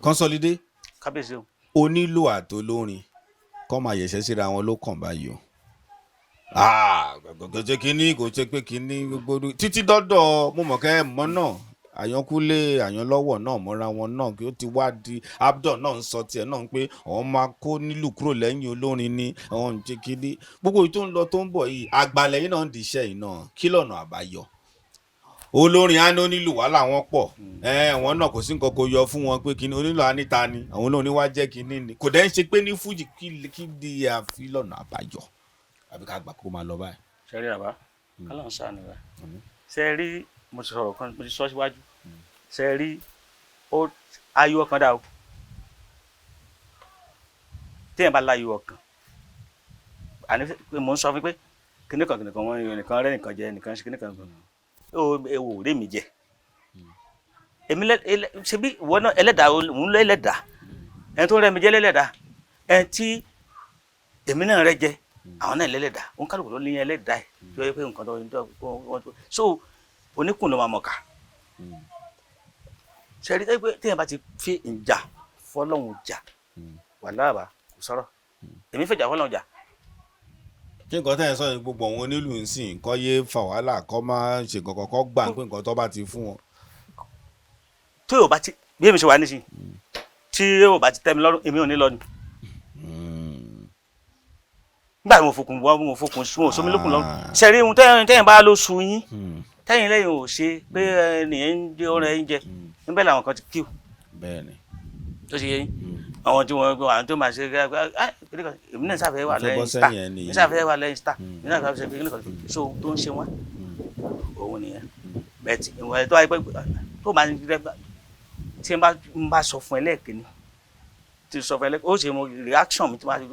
Consolide. Kábíyèsí o. Onílù àtolórin kọ́ máa yẹ̀ṣẹ́ síra wọn ló kàn báyìí o. Ah, kò ṣe kínní, kò ṣe pé kínní gbogbo títí dọ́dọ̀ mo mọ̀ kẹ́ ẹ mọ́ náà, Àyànkúnlé Àyànlọ́wọ́ náà mọ́ra wọn náà kí ó ti wá di Abdul náà ń sọ tiẹ̀ náà pé àwọn máa kó nílù kúrò lẹ́yìn olórin ni àwọn ń ṣe kínní. Gbogbo èyí tó ń lọ tó ń bọ̀ yìí, àgbàlẹ̀ yìí náà ń di iṣẹ́ yìí náà, kí lọ́nà àbáyọ? Olórin á ní onílù wàhálà wọn pọ̀, ẹ wọn náà kò sí nǹkan kò yọ fún wọn pé kíní onílù á níta ni àwọn náà oníwà jẹ́ kíní ni kò dẹ́ ń ṣe pé ní fújì. Kí di àfi lọ́nà àbáyọ, àbí ká gbà kó máa lọ báyìí? Ṣe rí àbá kálọ̀ ń sànù rẹ̀. Ṣe rí, mo ti sọ̀rọ̀ kan, mo ti sọ síwájú. Ṣe rí, ó ayọ̀ ọkàn dà o. Téèyàn bá láyọ̀ ọkàn, àní pé mò ń sọ fún pé kíní kan kíní kan wọn nìkan rẹ nìkan jẹ nìkan ṣe kíní kan kan ó ewu rí mi jẹ èmi lẹ ṣebí ìwọ náà ẹlẹ́dàá, òun lọ ẹlẹ́dàá, ẹni tó rẹ mi jẹ lẹ́lẹ́dàá, ẹni tí èmi náà rẹ jẹ àwọn náà lẹ́lẹ́dàá. Òun kálukú ló ní ẹlẹ́dàá ẹ̀ tí ó yẹ pé nǹkan tó so oníkùn ló máa mọ̀ ká. Ṣe rí pé téèyàn bá ti fi ìjà fọlọ́hún jà, wà láàbà kò sọ̀rọ̀, èmi fẹ́ jà fọlọ́hún jà. Kí nǹkan tẹ́ ẹ̀ sọ yẹn, gbogbo àwọn onílù ń sìn kọ́ yé fa wàhálà, kọ́ máa ṣe nǹkan kan, kọ́ gbà pé nǹkan tó bá ti fún wọn. Tí yóò bá ti bí èmi ṣe wà nísìnyí, tí yóò bá ti tẹ́ mi lọ́rùn, èmi ò ní lọ ni. Nígbà tí mo fokùn wọ́n, mo fokùn sún òsómi lókun lọ́rùn. Ṣe rí ohun tẹ́yìn bá ló su yín, tẹ́yìn lẹ́yìn ò ṣe pé ẹnìyẹn ń jẹ ọ̀rẹ́ ń jẹ níbẹ̀ làwọn kan ti kíw Bẹ́ẹ̀ni. tó ṣe yẹ yín, àwọn tí wọ́n àwọn tó máa ṣe ẹ èmi náà sáfẹ́ wà Mo fẹ́ bọ́ lẹ́yìn star, sẹ́yìn ẹni èmi yìí. sáfẹ́ wà lẹ́yìn star, èmi náà sáfẹ́ ṣe kíní kan, so tó ń ṣe wọ́n òun nìyẹn. Bẹ́ẹ̀ tí ìwọ̀n tó wáyé pé tó máa ń rẹ tí n bá sọ fún ẹ lẹ́ẹ̀kínní, tí sọ fún ẹ lẹ́ẹ̀kínní, ó ṣe mo reaction mi tí máa ṣe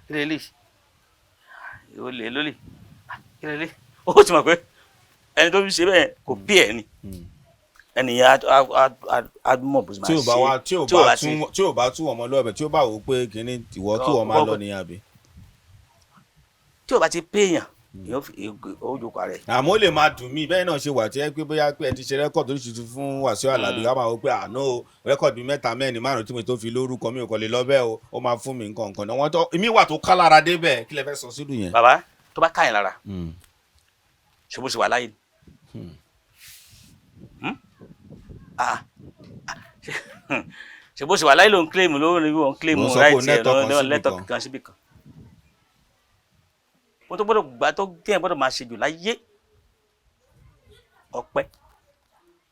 kí lè lè lè lólè kí lè lè, ó ti mọ̀ pé ẹni tó fi ṣe bẹ́ẹ̀ kò pí ẹ̀ ni. Ẹnìyẹn á mọ̀ bó ṣe máa Tí ò bá wá ṣe tí ò bá tún tí ò bá tún ọmọ lọ́bẹ̀, tí ó bá wò ó pé kínní ìwọ kí wọ́n máa lọ nìyẹn, àbí? Tí ò bá ti péyàn, èèyàn ó jókòó rẹ̀. Àmọ́ ó lè máa dùn mí bẹ́ẹ̀ náà ṣe wà tí ẹ pé bóyá pé ẹ ti ṣe record oríṣiríṣi fún Wàsíù Àlàbí, ká máa wò pé àná o record mẹ́ta, mẹ́rin, márùn tí mo tó fi lórúkọ mi ò kàn lè lọ bẹ́ẹ̀ o, ó máa fún mi nǹkan nǹkan náà wọ́n tó èmi wà tó ká lára débẹ̀. Kí lẹ fẹ́ sọ sílùú yẹn? Bàbá, tó bá káyìn lára, ṣe bó ṣe wà láyé ni. Hmm? Ah, ah, ṣe bó ṣe wà láyé ló ń claim, ló ń ló ń claim Ló ń sọ pé right ó ẹ̀ lẹ́tọ̀ọ́ kan ló síbì lẹ́tọ̀ọ́ kan. kan síbì kan. Wọ́n tó gbọ́dọ̀ gbà tó téèyàn gbọ́dọ̀ máa ṣe jù láyé, ọpẹ́,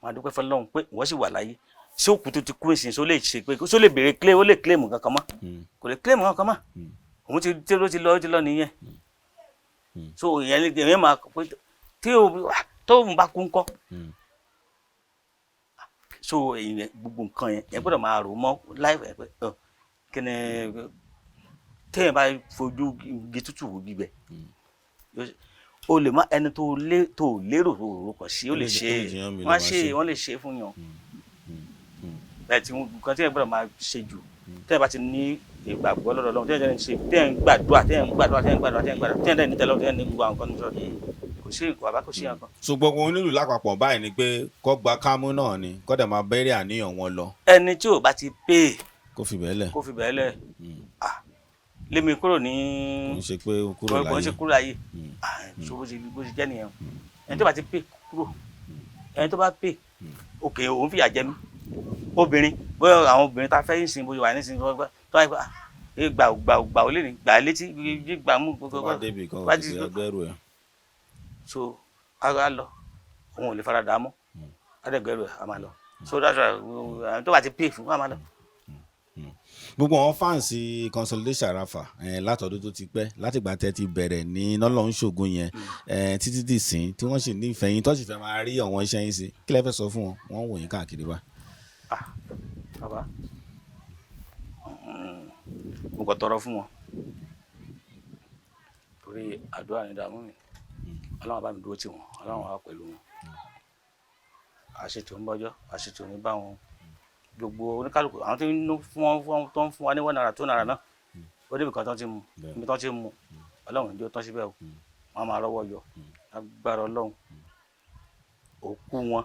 wọn á dúpẹ́ fọlọ́run pé wọ́n sì wà láyé. Ṣé òkú tó ti kú ìsìn, ṣó lè ṣe pé ṣó lè béèrè claim, ó lè claim kankan mọ́? Kò lè claim kankan mọ́. Òun ti tí ó ti lọ, ó ti lọ nìyẹn. So ìyẹn ni èmi máa pé tí o tó ń bá kú ńkọ́. So ìyẹn gbogbo nǹkan yẹn, yẹn gbọ́dọ̀ máa rò mọ́ láìpẹ́ pé ọ kí ni téèyàn bá fojú igi tútù wò gbígbẹ, o lè má ẹni tó lé tó lérò tó rò kàn sí, ó lè ṣe Ó lè jẹyàn mi ló wọ́n máa ṣe ṣe. Wọ́n lè ṣe fún yàn bẹ́ẹ̀ tí nǹkan tí yẹn gbọ́dọ̀ máa ṣe jù, téèyàn bá ti ní Ìgbàgbọ́ lọ́dọ̀ Ọlọ́run, téèyàn ń ṣe, téèyàn ń gbàdúrà, téèyàn ń gbàdúrà, téèyàn ń gbàdúrà, téèyàn ń gbàdúrà, téèyàn dẹ̀ ní tẹ́lọ̀, téèyàn ní gbogbo àwọn nǹkan tó ń sọ, kò sí bàbá, kò sí nǹkan. So gbogbo onílù lápapọ̀ báyìí ni pé kó gba kámú náà ni, kó dẹ̀ máa bẹ̀rẹ̀ àníyàn wọn lọ. Ẹni tí ò bá ti pè, Kó fi bẹ́ẹ̀ lẹ̀. Kó fi bẹ́ẹ̀ lẹ̀. Ah, lémi kúrò ní Kò ń ṣe pé ó kúrò kò ń ṣe láyé. Kúrò láyé. Ah, so bó ṣe jẹ́ nìyẹn. Ẹni tó bá ti pè kúrò, ẹni tó bá pè òkè, òun fìyà jẹ mí. Obìnrin, bóyá àwọn obìnrin tá a fẹ́ yín bóyá wà nísìnyí, tó wáyé pé ah, gbà gbà gbà, ó lè ní gbà létí, gbà mú. Tó bá débi kan, bá ó ti ọgbẹ́rù ẹ̀. So a lọ, òun ò lè fara dà á mọ́, á dẹ̀ gbẹ́rù ẹ̀, a máa lọ. So that's why àwọn tó bá ti pè fún wa máa lọ. Gbogbo àwọn fans Consolidate Sharafa látọdún tó ti pẹ́, látìgbà tẹ́ ti bẹ̀rẹ̀ ní nọ́lọ́ ń ṣògùn yẹn títí dì sín, tí wọ́n sì nífẹ̀ẹ́ yín, tó sì fẹ́ máa rí àwọn iṣẹ́ yín sí, kí lẹ fẹ́ sọ fún wọn? Wọ́n ń wò yín káàkiri bá. Ah, bàbá, mo kàn tọrọ fún wọn torí àdúrà ní dààmú mi. Ọlọ́run bá mi dúró tì wọ́n, Ọlọ́run wà pẹ̀lú wọn. Àṣetò ń bọ́jọ́, àṣetò ní bá wọn. Gbogbo oníkálukú àwọn tó ń fún wọn, tó ń fún wa ní ₦1, ₦2 náà, ó débi kan tó ti mú ibi tó ti mú. Ọlọ́run ìjọ tán síbẹ̀ o, wọ́n máa rọ́wọ́ yọ agbára Ọlọ́run. Òkú wọn,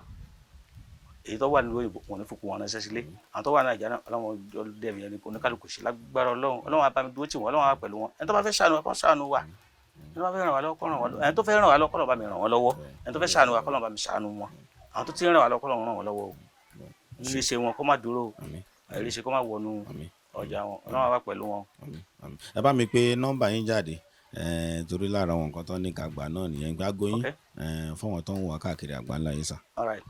èyí tó wà nílùú òyìnbó, wọn ní fòkú wọn ránṣẹ́ sílé. Àwọn tó wà ní Nàìjíríà náà, Ọlọ́run dẹ̀mí ẹni oníkálukú sí lágbára Ọlọ́run. Ọlọ́run á bá mi dúró tì wọ́n, Ọlọ́run á pẹ̀lú wọn. Ẹni tó bá fẹ́ ṣàánú wa, kó ṣàánú wa. Ẹni tó bá fẹ́ ràn wá lọ́wọ́, kó ràn wá lọ́wọ́. Ẹni tó fẹ́ ràn wá lọ́wọ́, kó bá mi ràn wọ́n lọ́wọ́. Ẹni tó fẹ́ ṣàánú wa, kó bá mi ṣàánú wọn. Àwọn tó ti ń ràn wá lọ́wọ́, kó ràn wọ́n lọ́wọ́ o. Ṣíṣe wọn kó má dúró o, àìríṣe kó má wọnú ọjà wọn. Ọlọ́run á wà pẹ̀lú wọn. Ẹ bá mi pé nọ́mbà yín jáde, torí lára àwọn nǹkan tó ní ká gbà náà nìyẹn, gbágbó yín fún àwọn tó ń wà káàkiri àgbáńlá yìí sà. All right,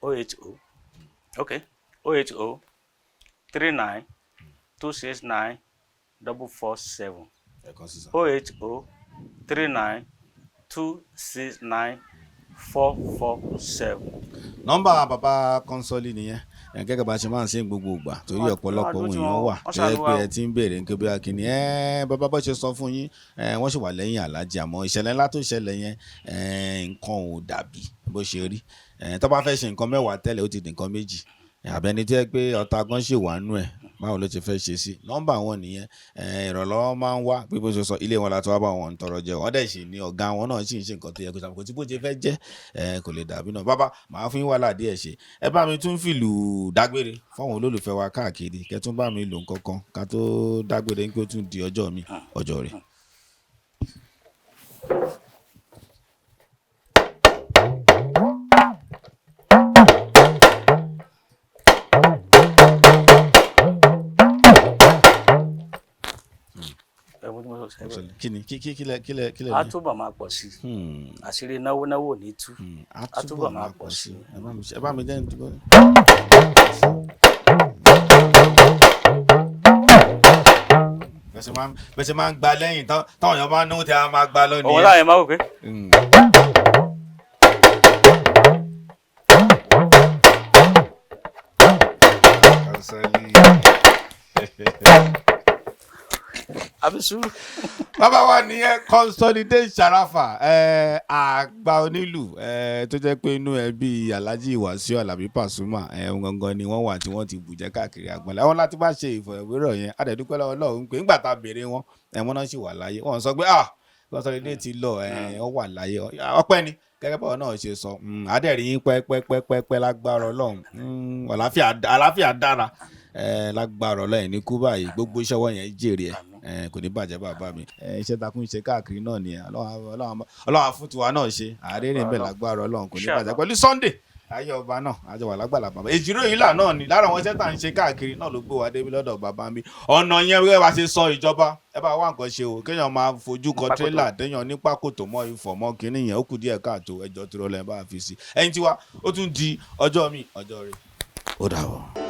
080, okay, 08039269447. Ẹ̀kan sísà. 08039269447. Nọ́mbà bàbá Kọ́nsọ́lì nìyẹn. Ẹ gẹ́gẹ́ bá a ṣe máa ń ṣe gbogbo ìgbà, torí ọ̀pọ̀lọpọ̀ ohun èèyàn wà tó yẹ pé ẹ ti ń béèrè nǹkan bí akínní ẹ bàbá bá ṣe sọ fún yín, ẹ wọ́n sì wà lẹ́yìn Aláàjì, àmọ́ ìṣẹ̀lẹ̀ ńlá tó ṣẹlẹ̀ yẹn, ẹ nǹkan ò dàbí bó ṣe rí. Ẹ tó bá fẹ́ ṣe nǹkan 10 tẹ́lẹ̀, ó ti di nǹkan 2. Àbẹ́ni tó yẹ pé ọ̀tá gan ṣì wà nú ẹ̀, báwo ló ti fẹ́ ṣe sí? Nọ́mbà wọn nìyẹn. Ìrànlọ́wọ́ máa ń wá bí bó ṣe sọ, ilé wọn láti wá bá wọn ń tọrọ jẹ. Wọ́n dẹ̀ sì ní ọ̀gá wọn náà sì ń ṣe nǹkan tó yẹ kó ṣàkóso tí bó ṣe fẹ́ jẹ́, kò lè dàbí náà. Bàbá, màá fún yín wàhálà díẹ̀ ṣe. Ẹ bá mi tún fìlù dágbére fáwọn olólùfẹ́ wa káàkiri, kẹ́ tún bá mi lò nǹkan kan ká tó dágbére ní pé ó tún di ọjọ́ mi, ọjọ́ rẹ̀. Kí ni kí kí kílẹ̀ kílẹ̀ kílẹ̀ A túbọ̀ máa pọ̀ sí i. Àṣírí náwó náwó ò ní tú. A túbọ̀ máa pọ̀ sí i. Ẹ bá mi jẹ́ nítorí. Bẹ́ẹ̀ ṣe máa ń gba lẹ́yìn táwọn èèyàn bá ń náwó tí a máa gba lọ nìyẹn. Òun láyé máa wò pé. Kọ́nsọ́lì. Àbí sùúrù. Bàbá wa nìyẹn, Consolidate Sharafa, àgbà onílù tó jẹ́ pé inú ẹbí Alhaji Wasiu Alabi Pasuma gangan ni wọ́n wà tí wọ́n ti bùjẹ́ káàkiri àgbọ̀nlá wọn láti bá ṣe ìfọ̀rọ̀wérọ̀ yẹn. A dẹ̀ dúpẹ́ lọ́wọ́ Ọlọ́run pé nígbà tá a béèrè wọn, wọ́n náà sì wà láyé. Wọ́n sọ pé ah, Consolidate ti lọ, ó wà láyé. Ọpẹ́ ni gẹ́gẹ́ báwọn náà ṣe sọ. Adẹ̀rí yín pẹ́pẹ́pẹ́pẹ́ lágbára Ọlọ́run. Àlàáfíà dára lágbára Ọlọ́run ní kú báyìí. Gbogbo iṣẹ́ wọn yẹn jèrè ẹ̀, kò ní bàjẹ́ bàbá mi. Iṣẹ́ takun ṣe káàkiri náà nìyẹn. Ọlọ́run á fún tiwa náà ṣe àárẹ̀ rìn bẹ́ẹ̀ lágbára Ọlọ́run, kò ní bàjẹ́. Pẹ̀lú Sunday ayé ọba náà àjọ wà lágbàlá bàbá èjìrò yìí là náà ni lára àwọn iṣẹ́ tá à ń ṣe káàkiri náà ló gbé wa débi lọ́dọ̀ bàbá mi. Ọ̀nà yẹn wíwẹ́ bá ṣe sọ, ìjọba, ẹ bá wá nǹkan ṣe o. Kéèyàn máa fojú kọ tírélà téèyàn ní pákòtò mọ́ ifọ̀ mọ́ kínní yẹn, ó kù díẹ̀ káàtó. Ẹjọ́ tó rọlẹ́ bá fi sí ẹ̀yin tiwa. Ó tún di ọjọ́ mi, ọjọ́ rẹ̀, ó dàbọ̀.